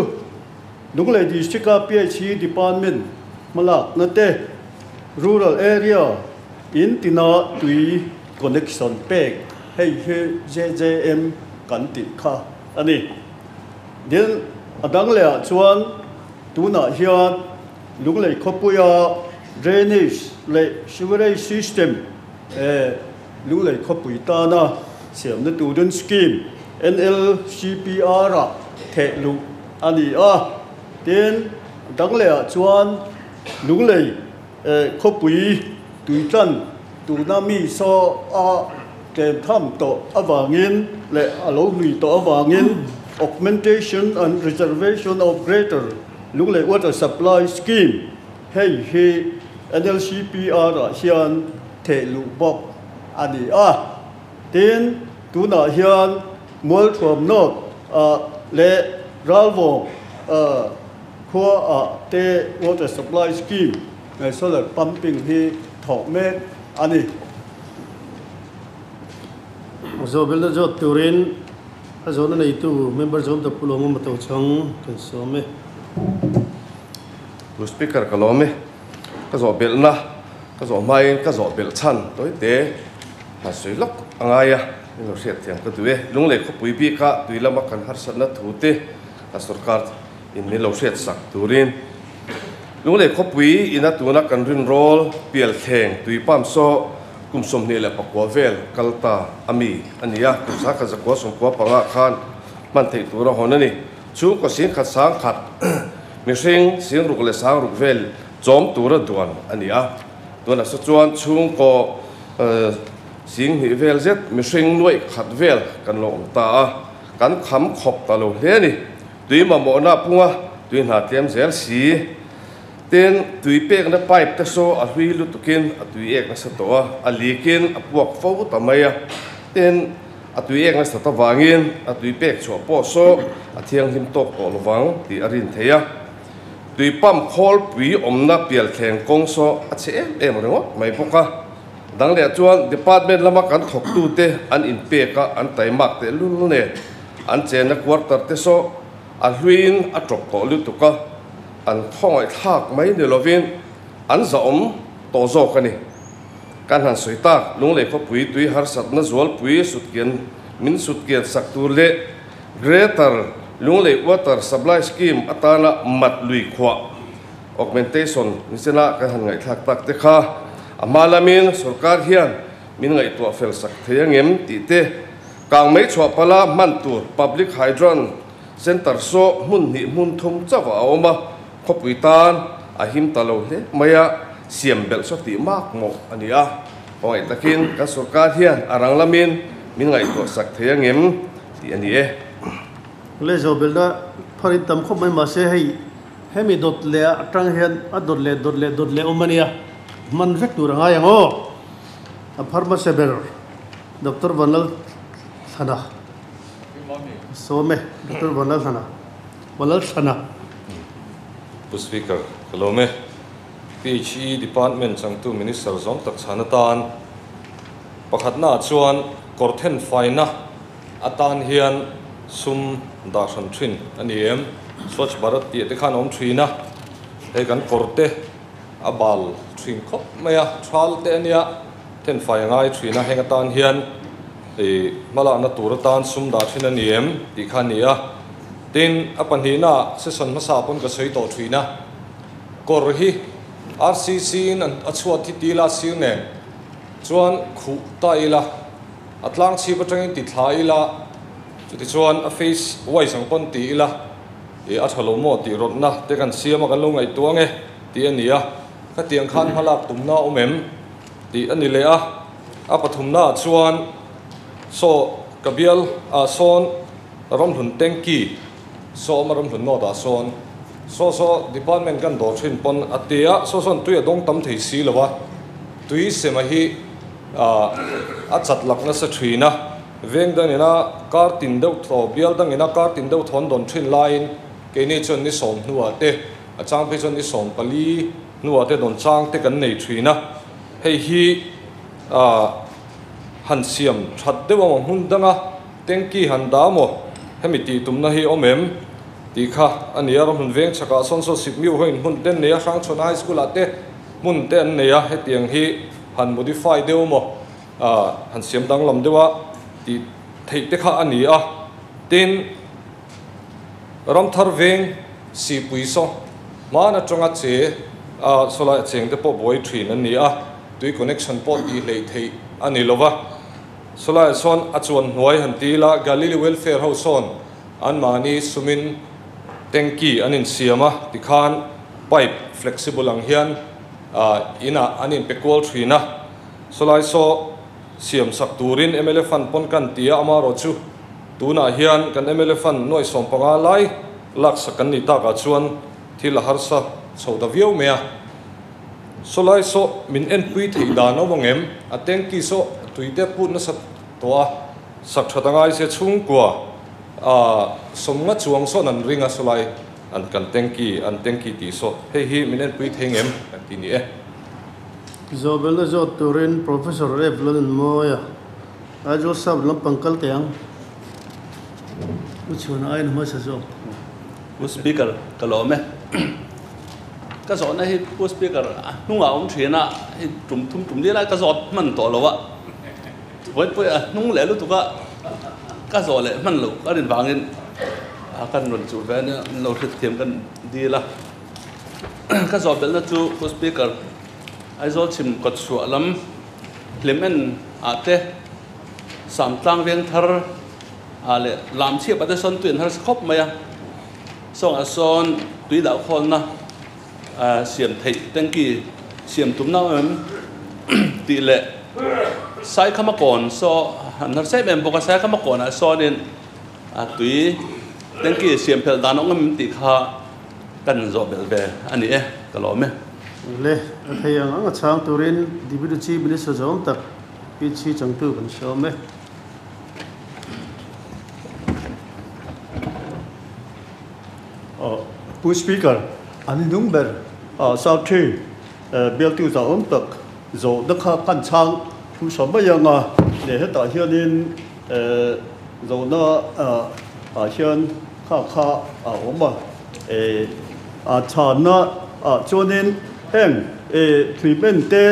Lunglei District a PHE Department hmalakna te rural area in tina tui connection pek hei hi JJM kan tih kha a ni. Din a dang lehah chuan tunah hian Lunglei khawpuia drainage leh sewerage system Lunglei khawpui tana siamna turin scheme NLCPR ah theh luh a ni a. Tin, dang lehah chuan Lunglei khawpui tuitlan tuna mi saw a tlem tham tawh avangin leh a lo hlui tawh avangin Augmentation and Reservation of Greater Lunglei Water Supply Scheme hei hi NLCPR ah hian theh luh bawk a ni a. Tin, tunah hian Mualthuam North ah leh Ralvawng khua ah te Water Supply Scheme Solar Pumping hi thawh mek a ni. Zawhbelna zawt turin a zawhna neitu Member Zawm Dappu Lawmawm a to chang kan sawm e. Pu Speaker ka lawm e. Ka zawhbelhna ka zawh hmain ka zawhbelh chhan tawite han sawi lawk a ngai a, min lo hriat thiam ka duh e. Lunglei khawpui bika tui lama kan harsatna thu te a sorkar in min lo hriat sak turin Lunglei khawpui ina tuna kan rinrawl pial thleng tui pump saw kum 29 vel kal ta a mi a ni a, kum 1995 khan hman theih tur a hawn a ni. Chhungkaw singkhat sangkhat mihring singruk leh sangruk vel chawm tura duan a ni a, tunah saw chuan chhungkaw singhnih vel zet mihring nuaih khat vel kan lo awm ta a, kan kham khawp ta lo hle a ni. Tui mamawhna punga tui hna tlem zel si. Tin, tui pekna pipe te saw a hlui lutukin a tui ek nasa tawh a, a likin a puak fo ta mai a. Tin, a tui ek nasa ta vangin a tui pek chhuah pawh saw a thianghlim tawk tawh lovang tih a rin thei a. Tui pump khawlpui awmna pial thleng kawng saw a chhe em em ringawt mai bawk a. Dang leh chuan department lama kan thawktute an inpek a, an taimak tehlul nen an chenna quarter te saw a hluiin a tawp tawh lutuk a, an khawngaihthlak mai ni lovin an zahawm tawh zawk a ni. Kan han sawi tak, Lunglei khawpui tui harsatna zualpui sutkian min sutkian sak tur leh Greater Lunglei Water Supply Scheme atana mat lui khuah augmentation nichina kan han ngaihthlak tak te kha a hma lamin sorkar hian min ngaihtuah fel sak thei angem tih te Kang mei chhuah pala hman tur Public Hydrant Centre saw hmun hnih hmun thum chauh a awm a, khawpui tan a him ta lo hle mai a, siam belh saw tih mak mawh a ni a. Khawngaih takin kan sorkar hian a rang lamin min ngaihtuah sak thei angem tih a ni e. Le zawhbelhna pharin tam khawp mai mahse hei hemi dawt leh atang hian a dawt leh dawt leh dawt leh awm a nia, hman vek tur a ngai ang aw. A phar hmasa ber Doctor Vanlal Thlana Sawm e, Doctor Vanlal Thlana Vanlal Thlana. Pu Speaker, ka lawm e. PHE Department changtu Minister zawng tak chhan atan pakhatnaah chuan kawr then faina atan hian sum dah hran thin a ni em? Swachh Bharat tih te khan a awm thin a, hei kan kawr te a bal thin khawp mai a, thal te a nia, thenfai a ngai thin a, heng atan hian ih hmalakna tur atan sum dah thin a ni em tih kha a ni a. Tin, a pahnihna session hmasa pawn ka sawi tawh thin a, kawr hi RCC in a chhuat hi tila sir nen chuan khuh ta ila, a tlang chhip atangin ti thla ila, chutichuan a face wise ang pawn ti ila ih a tha lo maw tih rawtna te kan siam a, kan lo ngaihtuah ang e. Tih a ni a, khatiang khan hmalak tumna a awm em? Tih a ni leh a, a pathumnaah chuan saw ka bial ah sawn ramhlun tanky saw awm a ramhlun nawt ah sawn saw saw department kan dawr thin pawn a ti a, saw sawn tui a dawng tam thei si lo a, tui sema hi a chat lak nasa thin a, veng dangina kar tin deuh thaw bial dangina kar tin deuh thawn dawn thin laiin keini chuan ni sawm hnuah te A chang phei chuan ni 14 hnuah te dawn chang te kan nei thin a, hei hi han siam that deuh ang hmun danga tanky han dah maw hemi tih tumna hi awm em tih kha a ni a, ramhlun veng chhakah sawn saw sip miu ho in hmun te an nei a, Hrangchhuana High School ah te hmun te an nei a, hetiang hi han modify deuh maw han siam danglam deuh a tih theih te kha a ni a, tin. Ramthar veng sihpui saw hman atanga che a sawlai a cheng te pawh buai thin an ni a, tui connection pawh tih hleih theih a ni lova. Sawlaiah sawn a chuan hnuai han ti ila Galilee Welfare ho sawn anmahni sumin tanky an insiam a tikhan Pipe flexible ang hian inah an inpe kual thin a, sawlai saw siam sak turin mla fund pawn kan ti a, amaherawhchu tunah hian kan mla fund nuai 15 lai laksak kan nih takah chuan thil a harsa chho ta viau mai a. Sawlai saw min enpui theih dan a awm ang em? A tanky saw tui te put nasa tawh a, sak that a ngai se chhungkua 50 chuang sawn an ring a sawlai. An kan tanky, an tanky tih saw hei hi min enpui thei ngem kan ti ni e. Zawhbelna zawt turin Professor F. Lalnmawia, Aizawl South lampang kal teh ang. U chhuana aiin hmasa zawk. Pu Speaker, ka lawm e. Ka zawhna hi Pu Speaker a hnungah awm thin a, hei tum thum tum li lai ka zawt hman tawh lo a, Vawipawi a hnung leh lutuk a, ka zawh leh hman loh ka rin vangin kan rawn chuh ve ania min lo hriatthiam kan dil a. Ka zawh belhna chu Pu Speaker, Aizawl chhim kawtchhuah lam hlim en ah te Samtlang veng thar ah leh lam chhiap ah te sawn tui an harsa khawp mai a, sawngah sawn tui dah khawlna siam theih tanky siam tumna awm em tih leh Saikhama kawn saw an harsa em em bawk a, Saikhama kawnah sawnin tui tanky siam phelh dan awm em tih kha kan zawh belh ve a ni e, ka lawm e. Le, a thei ang ang a chhang turin Deputy Chief Minister zawm tak Pi Chhi Changtu kan sawm e. Pu Speaker, an inung ber South Tree bialtu zahawm tak zawhna kha kan chhang thu sa mai ang a, leh hetah hianin zawhna ah hian kha kha a awm a, a chhanna ah chuanin heng treatment te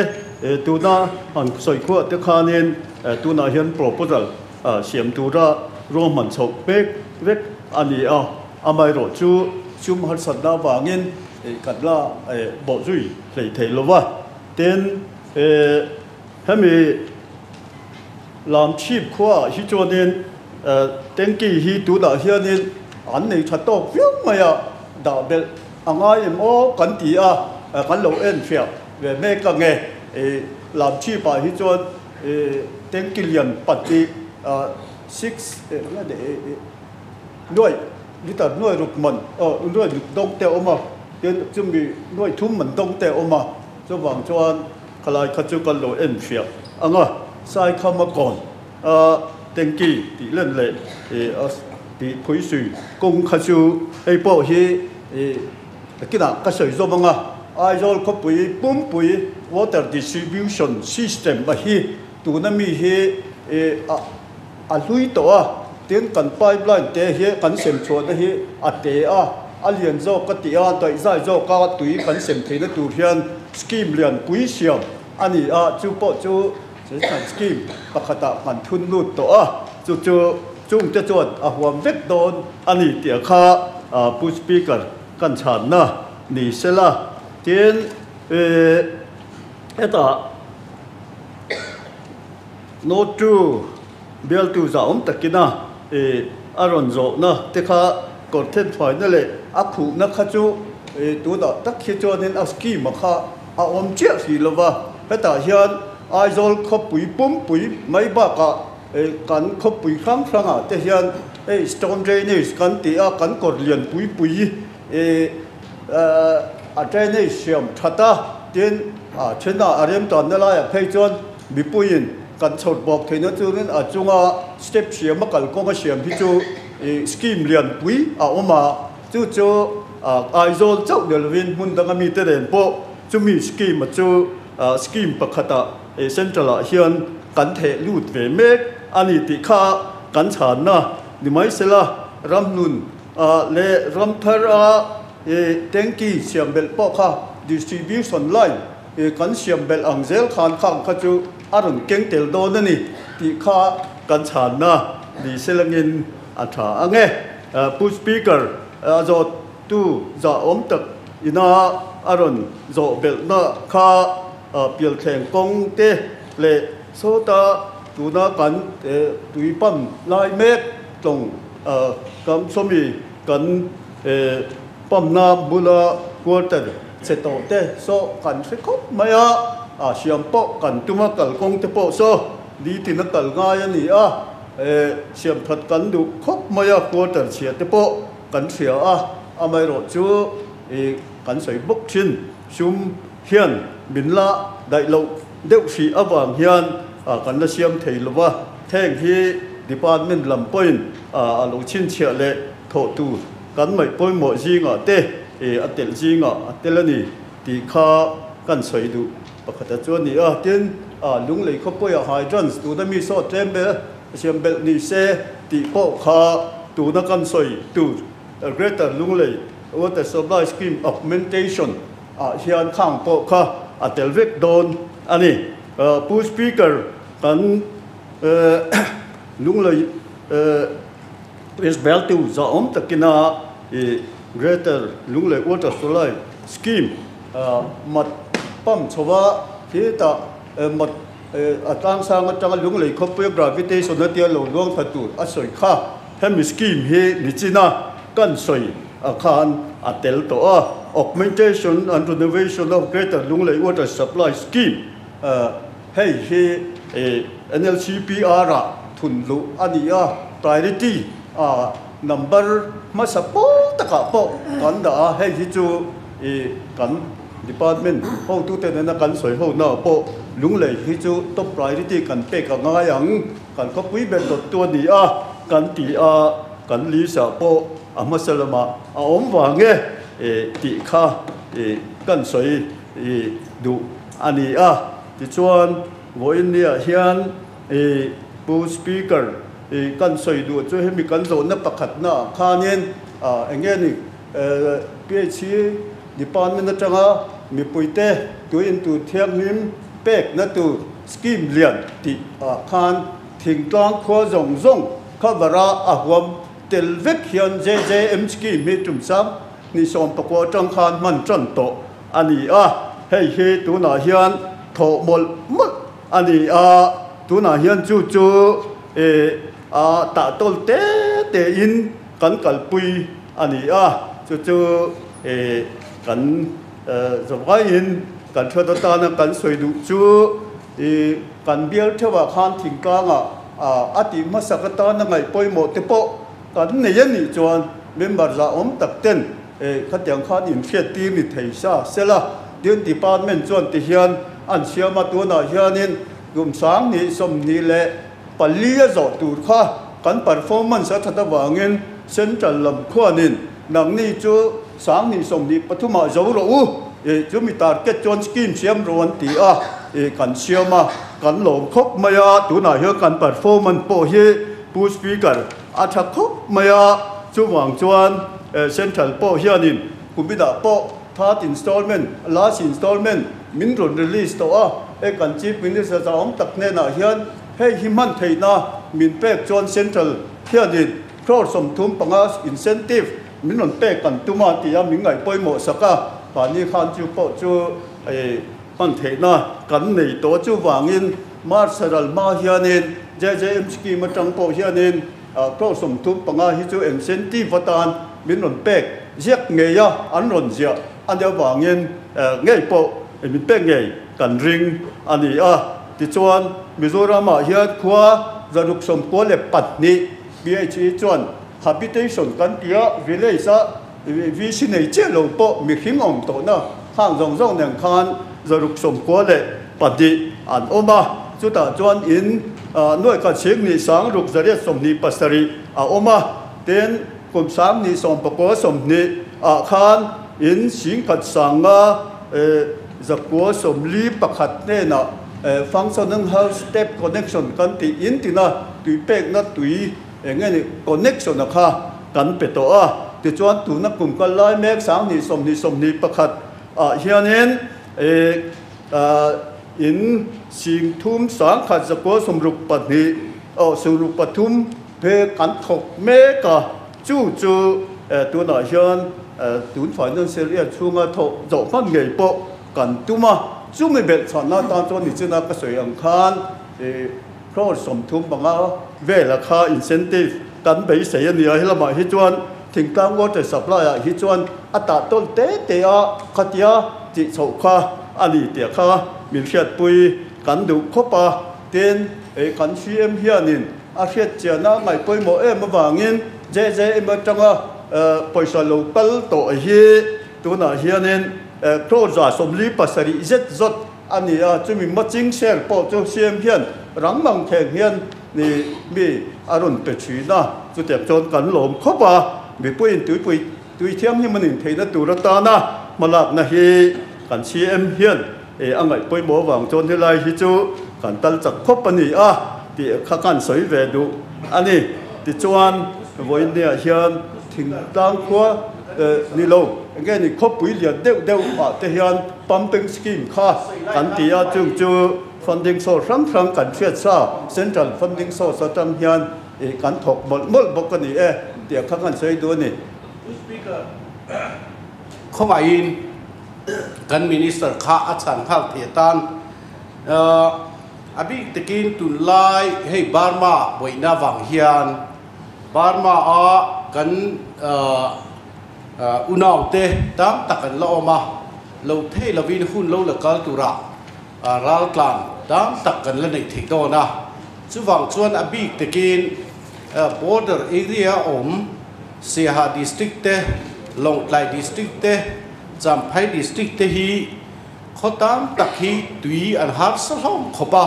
tuna han sawi khuah te khanin tunah hian proposal siam tura ruahman chhoh pek vek a ni a, amaherawh chu sum harsatna avangin kan la bawh zui hlei thei lo va. Tin, hemi lam chhip khuaah hi chuanin tanky hi tunah hianin an nei tha tawk viau mai a, dah belh a ngai em aw kan ti a, kan lo enfiah ve mek ang e. Lam chhipah hi chuan Tanky lian 4 6 nuai liter nuai ruk man nuai ruk dawng te a awm a, tin chumi nuai thum man dawng te a awm a, chuvang chuan khalai kha chu kan lo en fiah ang a, Saikhama kawn a tanky tih len leh tih phuisui kawng kha chu hei pawh hi Kinah ka sawi zawm ang a, Aizawl khawpui pumpui water distribution system a hi tuna mi hi a hlui tawh a, tin kan pipeline te hi kan sem chhuahna hi a te a, a lian zawk ka ti a, daihzai zawka tui kan sem theihna tur hian scheme lian pui siam a ni a, chu pawh chu scheme pakhatah kan thun lut tawh a, chu chu chungte chuan a huam vek dawn a ni tih kha Pu Speaker. Kan chhanna ni sela tin hetah No. 2 bialtu zahawm takina a rawn zawhna te kha kawr thenfhaina leh a khuhna kha chu tunah tak hi chuanin a scheme a kha a awm chiah hrih lova, hetah hian Aizawl khawpui pumpui mai bakah Kan khawpui hrang hrangah te hian hei stone drainage kan tih a, kan kawr lian pui pui a drainage siam that a, tin a thenah a remtanna laiah phei chuan mipuiin kan chhawr bawk theihna turin a chunga step siam a kalkawng a siam hi chu scheme lian pui a awm a, chu chu Aizawl chauh ni lovin hmun danga mite nen pawh chumi scheme chu scheme pakhatah Central ah hian kan theh lut ve mek a ni tih kha kan chhanna ni mai sela, ramhnun leh ramthar a tanky siam belh pawh kha distribution line kan siam belh ang zel khan khang kha chu a rawn keng tel dawn a ni tih kha kan chhanna ni selangin a tha ang e. Pu Speaker, a zawt tu zahawm tak ina a rawn zawh belhna kha Pialthleng kawng te leh sawta tuna kan tui pump lai mek tlawng kam sawmi kan pump na bula quarter Chhe tawh te saw kan hre khawp mai a, a siam pawh kan tum a, kalkawng te pawh saw nitin a kal ngai a ni a, siam that kan duh khawp mai a, quarter chhia te pawh kan hria a, amaherawh chu kan sawi bawk thin sum hian min la daih loh deuh hrih avang hian kan la siam thei lo va, heng hi department lam pawhin a lo chhinchhiah leh thawh tur kan ngaih pawimawh zingah te a telh zingah a tel a ni tih kha kan sawi duh pakhat a chu a ni a. Tin, Lunglei khawpuiah hydrants tuna mi saw tlem ber siam belh ni se tih pawh kha tuna kan sawi tur Greater Lunglei Water Supply Scheme Augmentation ah hian khang pawh kha a tel vek dawn a ni. Pu Speaker, kan Lunglei West Beltu zahawm takina i Greater Lunglei Water Supply Scheme mat pump chhova hetah mat a tlangsang atanga Lunglei khawpuia gravitation a tia lo luang thla tur a sawi kha. Hemi scheme hi nichina kan sawi a khan a tel tawh a, Augmentation and Renovation of Greater Lunglei Water Supply Scheme hei hi NLCPR ah thun luh a ni a, priority a number hmasa pawl takah pawh kan dah a, hei hi chu ih kan department hotute nena kan sawi ho naah pawh Lunglei hi chu top priority kan pek a ngai ang, kan khawpui ber dawttu a ni a kan ti a, kan list ah pawh a hmasa lamah a awm vang e tih kha ih kan sawi ih duh a ni a, tichuan vawiin niah hian I Pu Speaker, i kan sawi duh chu hemi kan zawhna pakhatna ah khanin eng nge ni PHC department atanga mipuite tuin tur thianghlim pekna tur scheme lian tih ah khan thingtlang khua zawng zawng cover a a huam tel vek hian JJM scheme hi tum sang ni 19 atang khan hman tan tawh a ni a, hei hi tunah hian thawh mawlh mawlh A ni a, tunah hian chu chu a tah tawl te te in kan kalpui a ni a, chu chu kan zawngaiin kan hriat atana kan sawi duh chu kan bial theuhah khan thingtlangah a tih hmasak atana ngaih pawimawh te pawh kan nei a nih chuan member zahawm tak ten Khatiang khan inhriat tir ni thei sa sela, tin department chuan ti hian an siam a, tunah hianin kum 2024 a zawh tur kha kan performance a that avangin central lam khuanin nangni chu 2023 ah zo rawh u, chu mi target chuan scheme siam rawh an ti a, kan siam a, kan lawm khawp mai a, tunah hian kan performance pawh hi Pu Speaker a tha khawp mai a, chuvang chuan Central pawh hianin kuminah pawh third installment, last installment min rawn release tawh a, hei kan Chief Minister zahawm tak hnenah hian hei hi hman theihna min pek chuan Central hianin crore 35 incentive min rawn pek kan tum a tia min ngaih pawimawh sak a, mahni khan chu pawh chu hman theihna kan nei tawh a, chuvangin March ral hma hianin JJM scheme atang pawh hianin Crore 35 hi chu incentive atan min rawn pek ziak ngei a, an rawn ziah a nih avangin ngei pawh min pek ngei kan ring a ni a. Tichuan, Mizoramah hian khua 692 PHE chuan habitation kan ti a, village a VC nei chiah lo pawh mihring awm tawhna khang zawng zawng nen khan 692 an awm a, chutah chuan in nuaikhat singni 6827 a awm a, tin kum 2019 ah khan in 10 5,941 hnenah functioning house tap connection kan tih in tina tui pekna tui eng nge ni connection a kha kan pe tawh a, tichuan tuna kum kal lai mek 2021 ah hianin In 30 162 aw 63 he kan thawk mek a, chu chu tunah hian tun financial year chhunga thawh zawh hman ngei pawh kan tum a, chumi belh chhanna atan chuan nichina ka sawi ang khan crore 35 vela kha incentive kan beisei a ni a, helamah hi chuan Thingtlang water supply ah hi chuan a tah tawl te te a khatia tih chhoh kha a ni tih kha min hriatpui kan duh khawp a. Tin, kan CM hianin a hriat chiana ngaih pawimawh em avangin JJM atanga pawisa lo kal tawh hi tunah hianin crore 47 zet zawt a ni a, chumi matching share pawh chu CM hian rang mang theng hian ni mi a rawn pe thin a, chutiang chuan kan lawm khawp a, mipuiin tuipui tui thianghlim an intheihna tur atana hmalakna hi kan CM hian a ngaih pawimawh avang chuan helai hi chu kan tal chak khawp a ni a tih kha kan sawi ve duh a ni. Tichuan vawiin hian thingtlang khua ni lo enge ni khawpui lian deuh deuh ah te hian pumping scheme kha kan ti a, chung chu funding source hrang hrang kan hriat sa central funding source atang hian kan thawk mawlh mawlh bawk a ni e tih kha kan sawi duh a ni. Khawngaihin kan minister kha a chhan nghal thei atan a bik takin tunlai hei Burma buaina vang hian Burma a kan unau te tam tak an la awm a, lo thei lovin hun lo la kal tura ral tlan tam tak kan la neih theih dawn a. Chuvang chuan a bik takin border area awm Siaha district te, Lawngtlai district te, Champhai district te hi khaw tam tak hi tui an har sa hlawm khawp a.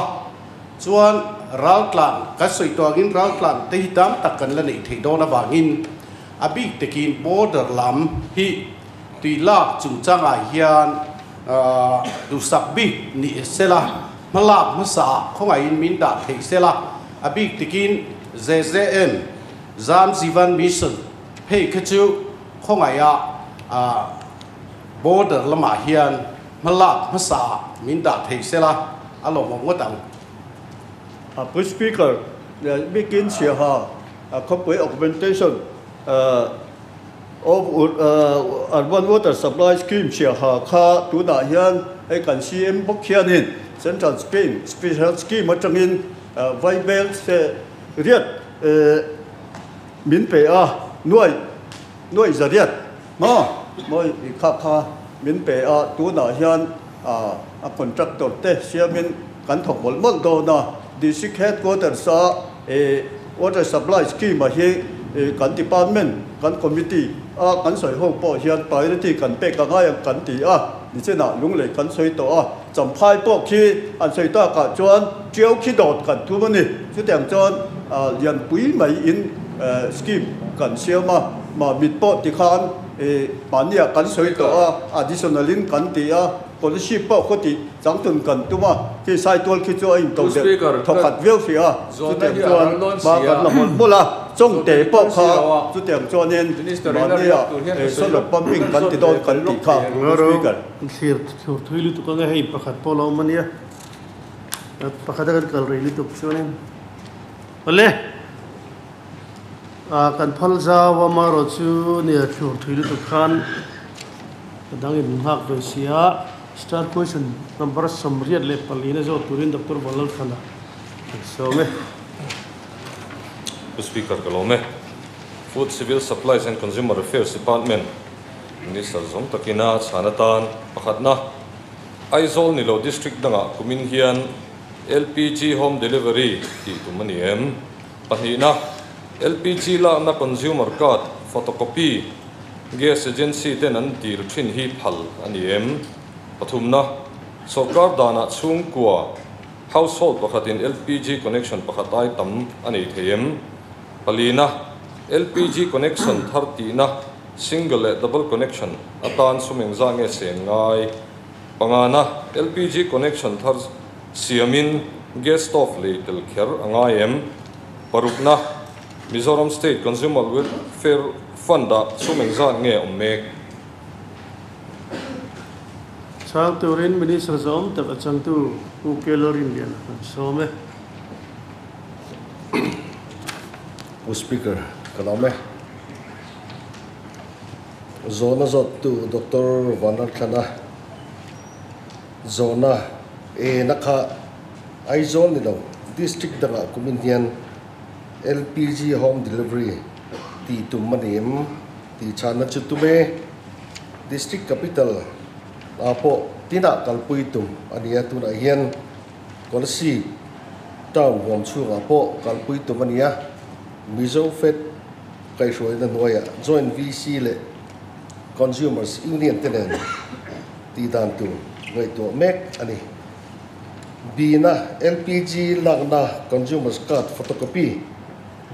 Chuan ral tlan kan sawi tuangin ral tlan te hi tam tak kan la neih theih dawn avangin a bik takin border lam hi tui lak chungchangah hian duhsak bik ni sela, hmalak hmasa ah khawngaihin min dah theih sela, a bik takin JJM, Jal Jeevan Mission phei kha chu khawngaihah border lamah hian hmalak hmasa ah min dah theih sela a lawmawm ngawt ang. Pu Speaker, bikin chhiaha khawpui augmentation of urban water supply scheme chhiaha kha tunah hian hei kan CM bawk hianin central scheme special scheme atangin vaibel se riat min pe a, nuai nuai zariat maw mawi kha kha min pe a, tunah hian a contractor te siamin kan thawk mawlh mawlh dawn a, district headquarters a water supply scheme ah hi kan department kan committee a kan sawi ho pawh hian priority kan pek a ngai ang kan ti a, nichinah lunglei kan sawi tawh a, champhai pawh khi an sawi takah chuan tiau khi dawt kan thum a ni, chutiang chuan lianpui mai in scheme kan siam a, mahmit pawh tikhan mahniah kan sawi tawh a, additional in kan ti a. Policy pawh khaw tih changtun kan tum a, khi Saitual khi chu a into deuh thawkhat viau hrih a, chutiang chuan hma kan la mawlh mawlh a, Chawngte pawh kha chutiang chuanin mahnia solar pumping kan ti dawn kan tih kha Pu Speaker. Thlir thlur thui lutuk ang e, hei pakhat pawh lo awm a nia, pakhat a kan kal rei lutuk chuanin awle kan phal zau a amaherawh chu nia thlur thui lutuk khan. Ka dang in nghak ve si a, star question number 84 na zawt turin Doctor Vanlalthana kan sawm e. Pu Speaker ka lawm e. Food, Civil Supplies and Consumer Affairs Department Minister zawng takina chhan atan pakhatna Aizawl ni lo District dangah kumin hian LPG home delivery tih tum a ni em? Pahnihna LPG lakna consumer card photocopy Gas agency ten an dil thin hi phal a ni em? Pathumna, Sawrkar danah chhungkua, household, pakhatin LPG connection pakhat ai tam a nei thei em? Palina, LPG connection thar tihna single leh double connection atan sum engzah nge sen ngai? Pangana, LPG connection thar siamin gas stove lei tel kher a ngai em? Parukna, Mizoram State Consumer Welfare Fund-ah sum engzat nge awm mek? Chhang turin Minister zawm tak a changtu Pu Kelor Rinlian kan sawm e. Pu Speaker, ka lawm e. Zawhna zawttu Doctor Vanlalthlana zawhna e na kha Aizawl ni lo District dangah kumin hian LPG home delivery tih tum a ni em? Tih chhanna chu tum e. District Capital ah pawh tinah kalpui tum a ni a, tunah hian Kolasib town huam chhungah pawh kalpui tum a ni a, Mizo Fed kaihhruaina hnuaiah Joint VC leh Consumers Union te nen tih dan tur ngaihtuah mek a ni. Bina LPG lakna Consumers Card photocopy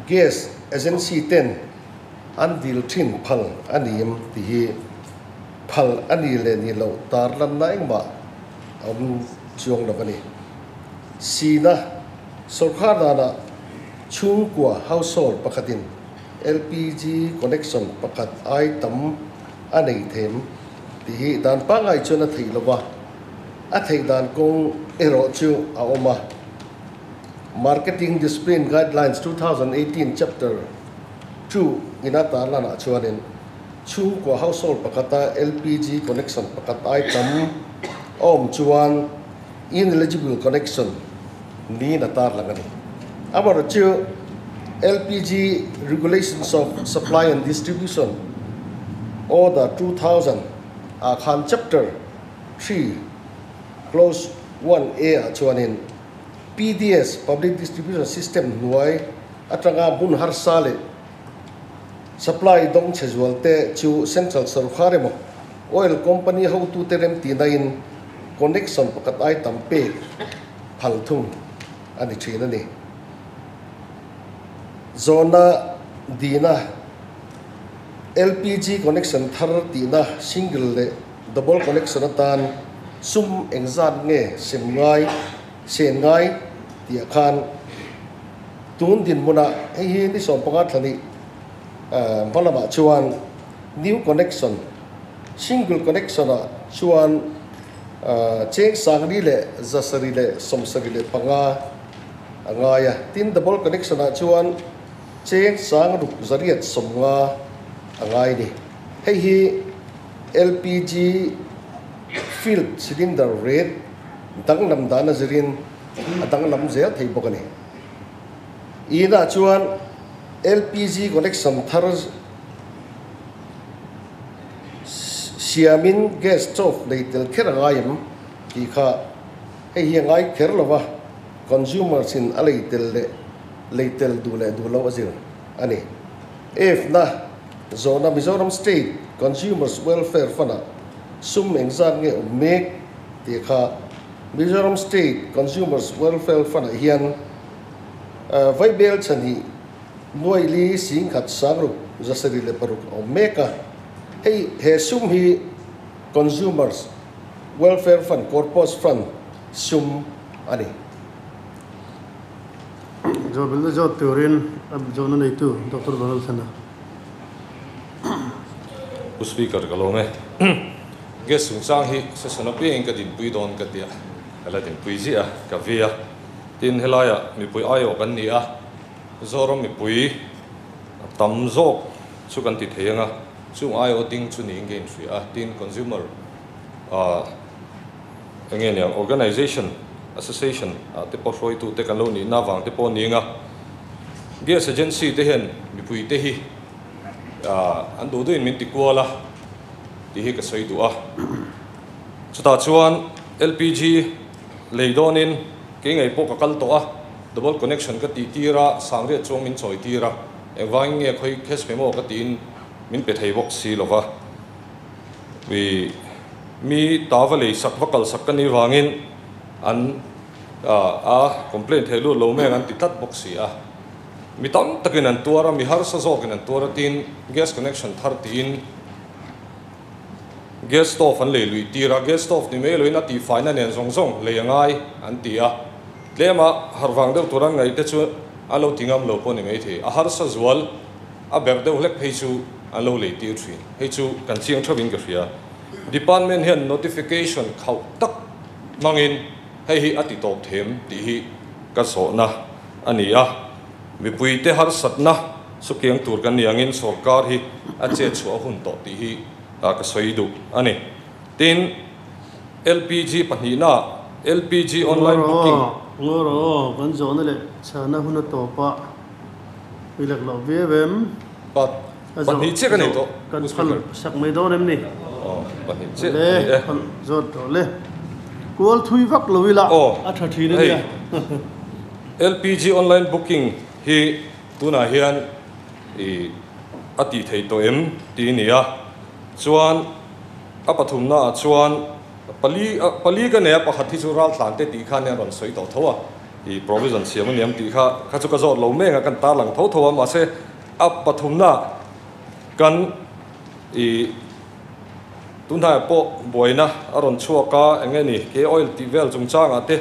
Gas Agency ten an dil thin phal a ni em tih hi phal a ni leh ni loh tar lanna engmah a awm chuang lo a ni. Sina sawrkhar danah chhungkua household pakhatin LPG connection pakhat ai tam a nei them tih hi dan pangngai chuan a theih lo va, a theih dan kawng erawh chu a awm a. Marketing Discipline Guidelines 2018 Chapter 2 ina tarlanah chuanin chhungkua household pakhata LPG connection pakhat ai tam a awm chuan ineligible connection niin a tarlang a ni. Amaherawhchu LPG Regulations of Supply and Distribution Order 2000 ah khan Chapter 3 Clause 1A ah chuanin PDS, Public Distribution System, hnuai atanga hmun harsa leh supply dawng chhe zual te chu Central Sarkar emaw Oil Company hotute remtihnain connection pakhat ai tam pek phal thung a ni thin a ni. Zawhna dina LPG connection thar tihna single leh double connection atan sum engzat nge sem ngai? Sen ngai tih ah khan tun dinhmunah hei hi ni 15 thla nih hma lamah chuan new connection single connection ah chuan cheng 1775 a ngai a, tin double connection ah chuan cheng 6850 a ngai a ni. Hei hi LPG filled cylinder rate danglam dan a zirin a danglam zel thei bawk a ni. Inah chuan LPG connection thar siamin gas stove nei tel kher a ngai em tih kha hei hi a ngai kher lo va, consumers in a lei tel leh lei tel duh leh duh lo a zir a ni. F-na zawhna Mizoram State Consumers Welfare Fund-ah sum engzat nge awm mek? Tih kha Mizoram State Consumers Welfare Fund-ah hian vaibel chhani nuaili singkhat sangruk 76 a awm mek a. Hei he sum hi Consumers Welfare Fund, Corpus Fund, sum a ni. Zawhbelna zawt turin a zawhna neitu Doctor Donald Thana. Pu Speaker ka lawm e. Gas chungchang hi session apiangin ka dinpui dawn ka tia, ka la dinpui ziah a, ka vi a. Tin, helaiah mipui aiawh kan ni a, Zoram mipui tam zawk chu kan ti thei ang a, chung aiawh ding chu niin ka inhria a. Tin, consumer ah eng nge niang organisation, association ah te pawh hruaitute kan lo nihna avang te pawh a ni ang a, gas agency te hian mipui te hi an duh duhin min ti kual a tih hi ka sawi duh a. Chutah chuan LPG lei dawnin kei ngei pawh ka kal tawh a, double connection ka tih tir a, sangriat chuang min chawi tir a, engvangin nge khawi cash pe maw ka tiin min pe thei bawk si lo va. Ui mi ta va lei sak va kal sak ka nih vangin an a complaint thei lut lo mek an ti tlat bawk si a. Mi tam takin an tuar a, mi harsa zawkin an tuar a tiin gas connection thar tiin gas stove an lei luih tir a, gas stove ni mai loin a tihfaina nen zawng zawng lei a ngai an ti a, tlema harh vang deuh tur an ngaih te chu an lo ti ngam lo pawh ni mai thei, a harsa zual a berh deuh hlek phei chu an lo lei tir thin, hei chu kan chiang theuhin ka hria. Department hian notification khauh tak hmangin hei hi a ti tawp them tih hi ka zawhna a ni a, mipuite harsatna sukiang tur kan ni angin sorkar hi a chet chhuah a hun tawh tih hi ka sawi duh a ni. Tin, LPG pahnihna LPG online booking. Ngaw rawh aw, kan zawhna leh chhana hun a tawp a, i lak loh viau em? But. Pahnih chiah ka nei tawh. Kan phal sak mai dawn em ni? Aw, pahnih chiah ka nei e. Phal zawt rawh le. Kual thui vak lo ila a tha thin a nia. LPG online booking hi tunah hian i a tih theih tawh em tih a ni a. Chuan a pathumna ah chuan pali pali ka nei a, pakhat hi chu raltlan te tih khan hian rawn sawi tawh tho a. I provision siam a niam tih kha kha chu ka zawt lo mek a, kan tarlang tho tho a, mahse a pathumna kan i tunhnaiah pawh buaina a rawn chhuak a, eng nge ni ke oil tih vel chungchangah te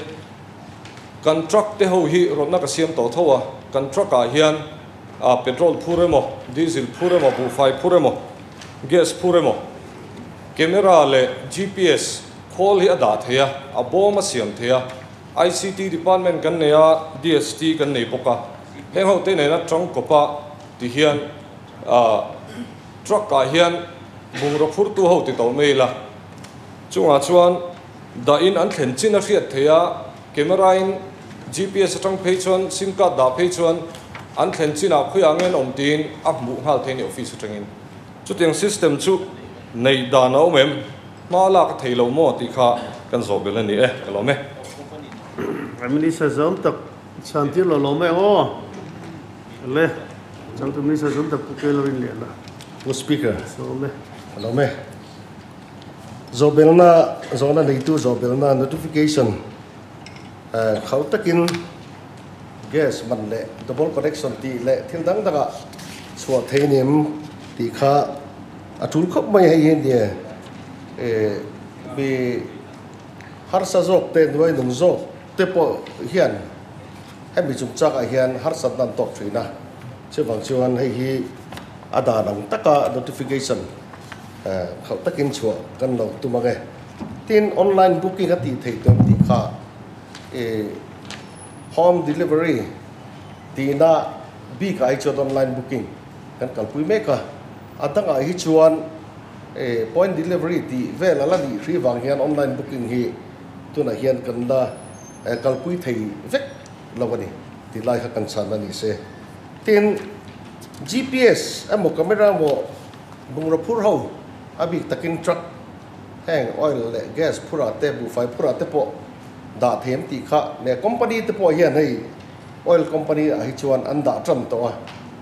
kan truck te ho hi rawtna ka siam tawh tho a, kan truck ah hian a petrol phur emaw diesel phur emaw buhfai phur emaw gas phur emaw camera leh GPS khawl hi a dah thei a, a bawm a siam thei a. ICT department kan nei a, DST kan nei bawk a. Heng ho te nena tangkawpa ti hian truck ah hian bungraw phurtu ho ti tawh mai ila. Chungah chuan dah in an thlen chin a hriat theih a, camera in GPS atang phei chuan sim card dah phei chuan an thlen chinah khawiah nge an awm tiin a hmuh nghal thei a ni office atangin. Chutiang system chu neih dan a awm em? Hma lak a thei lo maw tih kha kan zawh belh a ni e, ka lawm e. Prime Minister zawm tak chhan tir lo lawm e aw. Le, changtu Minister zawm tak Pu Kelo in lian a. Pu Speaker, Sawm e. Ka lawm e. Zawh belhna, zawhna neitu zawh belhna notification khauh takin gas man leh double connection tih leh thil dang dangah chhuah thei ni em tih kha A tul khawp mai hei hi nia eh mi harsa zawk te hnuai nung zawk te pawh hian hemi chungchang ah hian harsatna an tawk thin a, chuvang chuan hei hi a dan ang taka notification eh khauh takin chhuah kan lo tum ang e. Tin, online booking a tih theih tur tih kha eh home delivery tihna bik ah hi chuan online booking kan kalpui mek a. A dangah hi chuan point delivery tih vel a la nih hri vang hian online booking hi tunah hian kan la kalpui thei vek lo a ni tih lai kha kan chhan a ni se. Tin, GPS emaw camera emaw bungraw phur ho a bik takin truck heng oil leh gas phurah te buhfai phurah te pawh dah thei an tih kha leh company te pawh hian hei Oil company ah hi chuan an dah tan tawh a,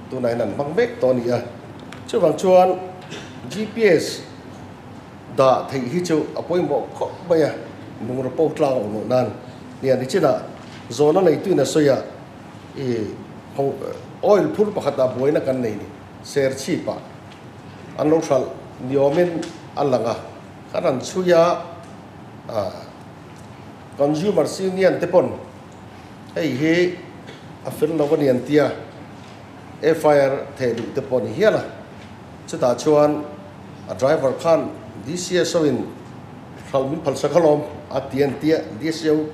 tunah hian an hmang mek tawh a ni a. Chuvang chuan GPS dah theih hi chu a pawimawh khawp mai a, bungraw pawh tlang awm loh nan. Nia nichinah zawhna neituin a sawi a, i oil phur pakhat ah buaina kan nei ni, ser chhip ah an lo hralh ni awmin a lang a, kan han chhui a, Consumer Union te pawn Hei hi a fel lo a ni an tia, FIR theh duh te pawh a ni hial a. Chutah chuan a driver khan DCSO in hralh min phal sak alawm a ti an tia, DCO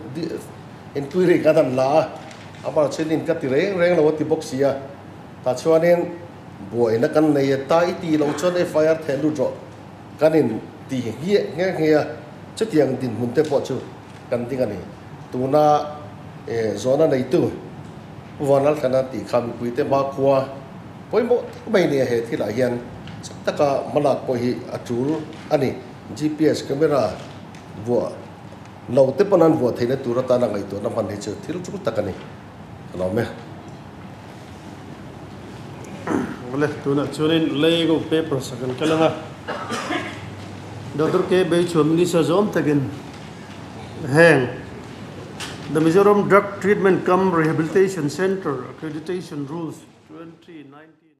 inquiry khan an la a, amah chuan ka ti reng reng lo a ti bawk si a. Tah chuanin buaina kan nei a, ta i tih loh chuan FIR theh lut rawh kan in ti nghe nghe a, chutiang dinhmun te pawh chu kan ding a ni. Tuna zawhna neitu Pu Vanlalthlana tih kha mipuite hmakhua pawimawh tak mai nia he thilah hian chak taka hmalak pawh hi a tul a ni. GPS camera vuah lo te pawn an vuah theihna tur atana ngaihtuahna hman hi chu thil tul tak a ni. Ka lawm e. Awle, tunah chuanin Lego papers a kan kal ang a. Doctor K. Beichhuah Minister zawm takin Heng The Mizoram Drug Treatment Cum Rehabilitation Centre Accreditation Rules 2019.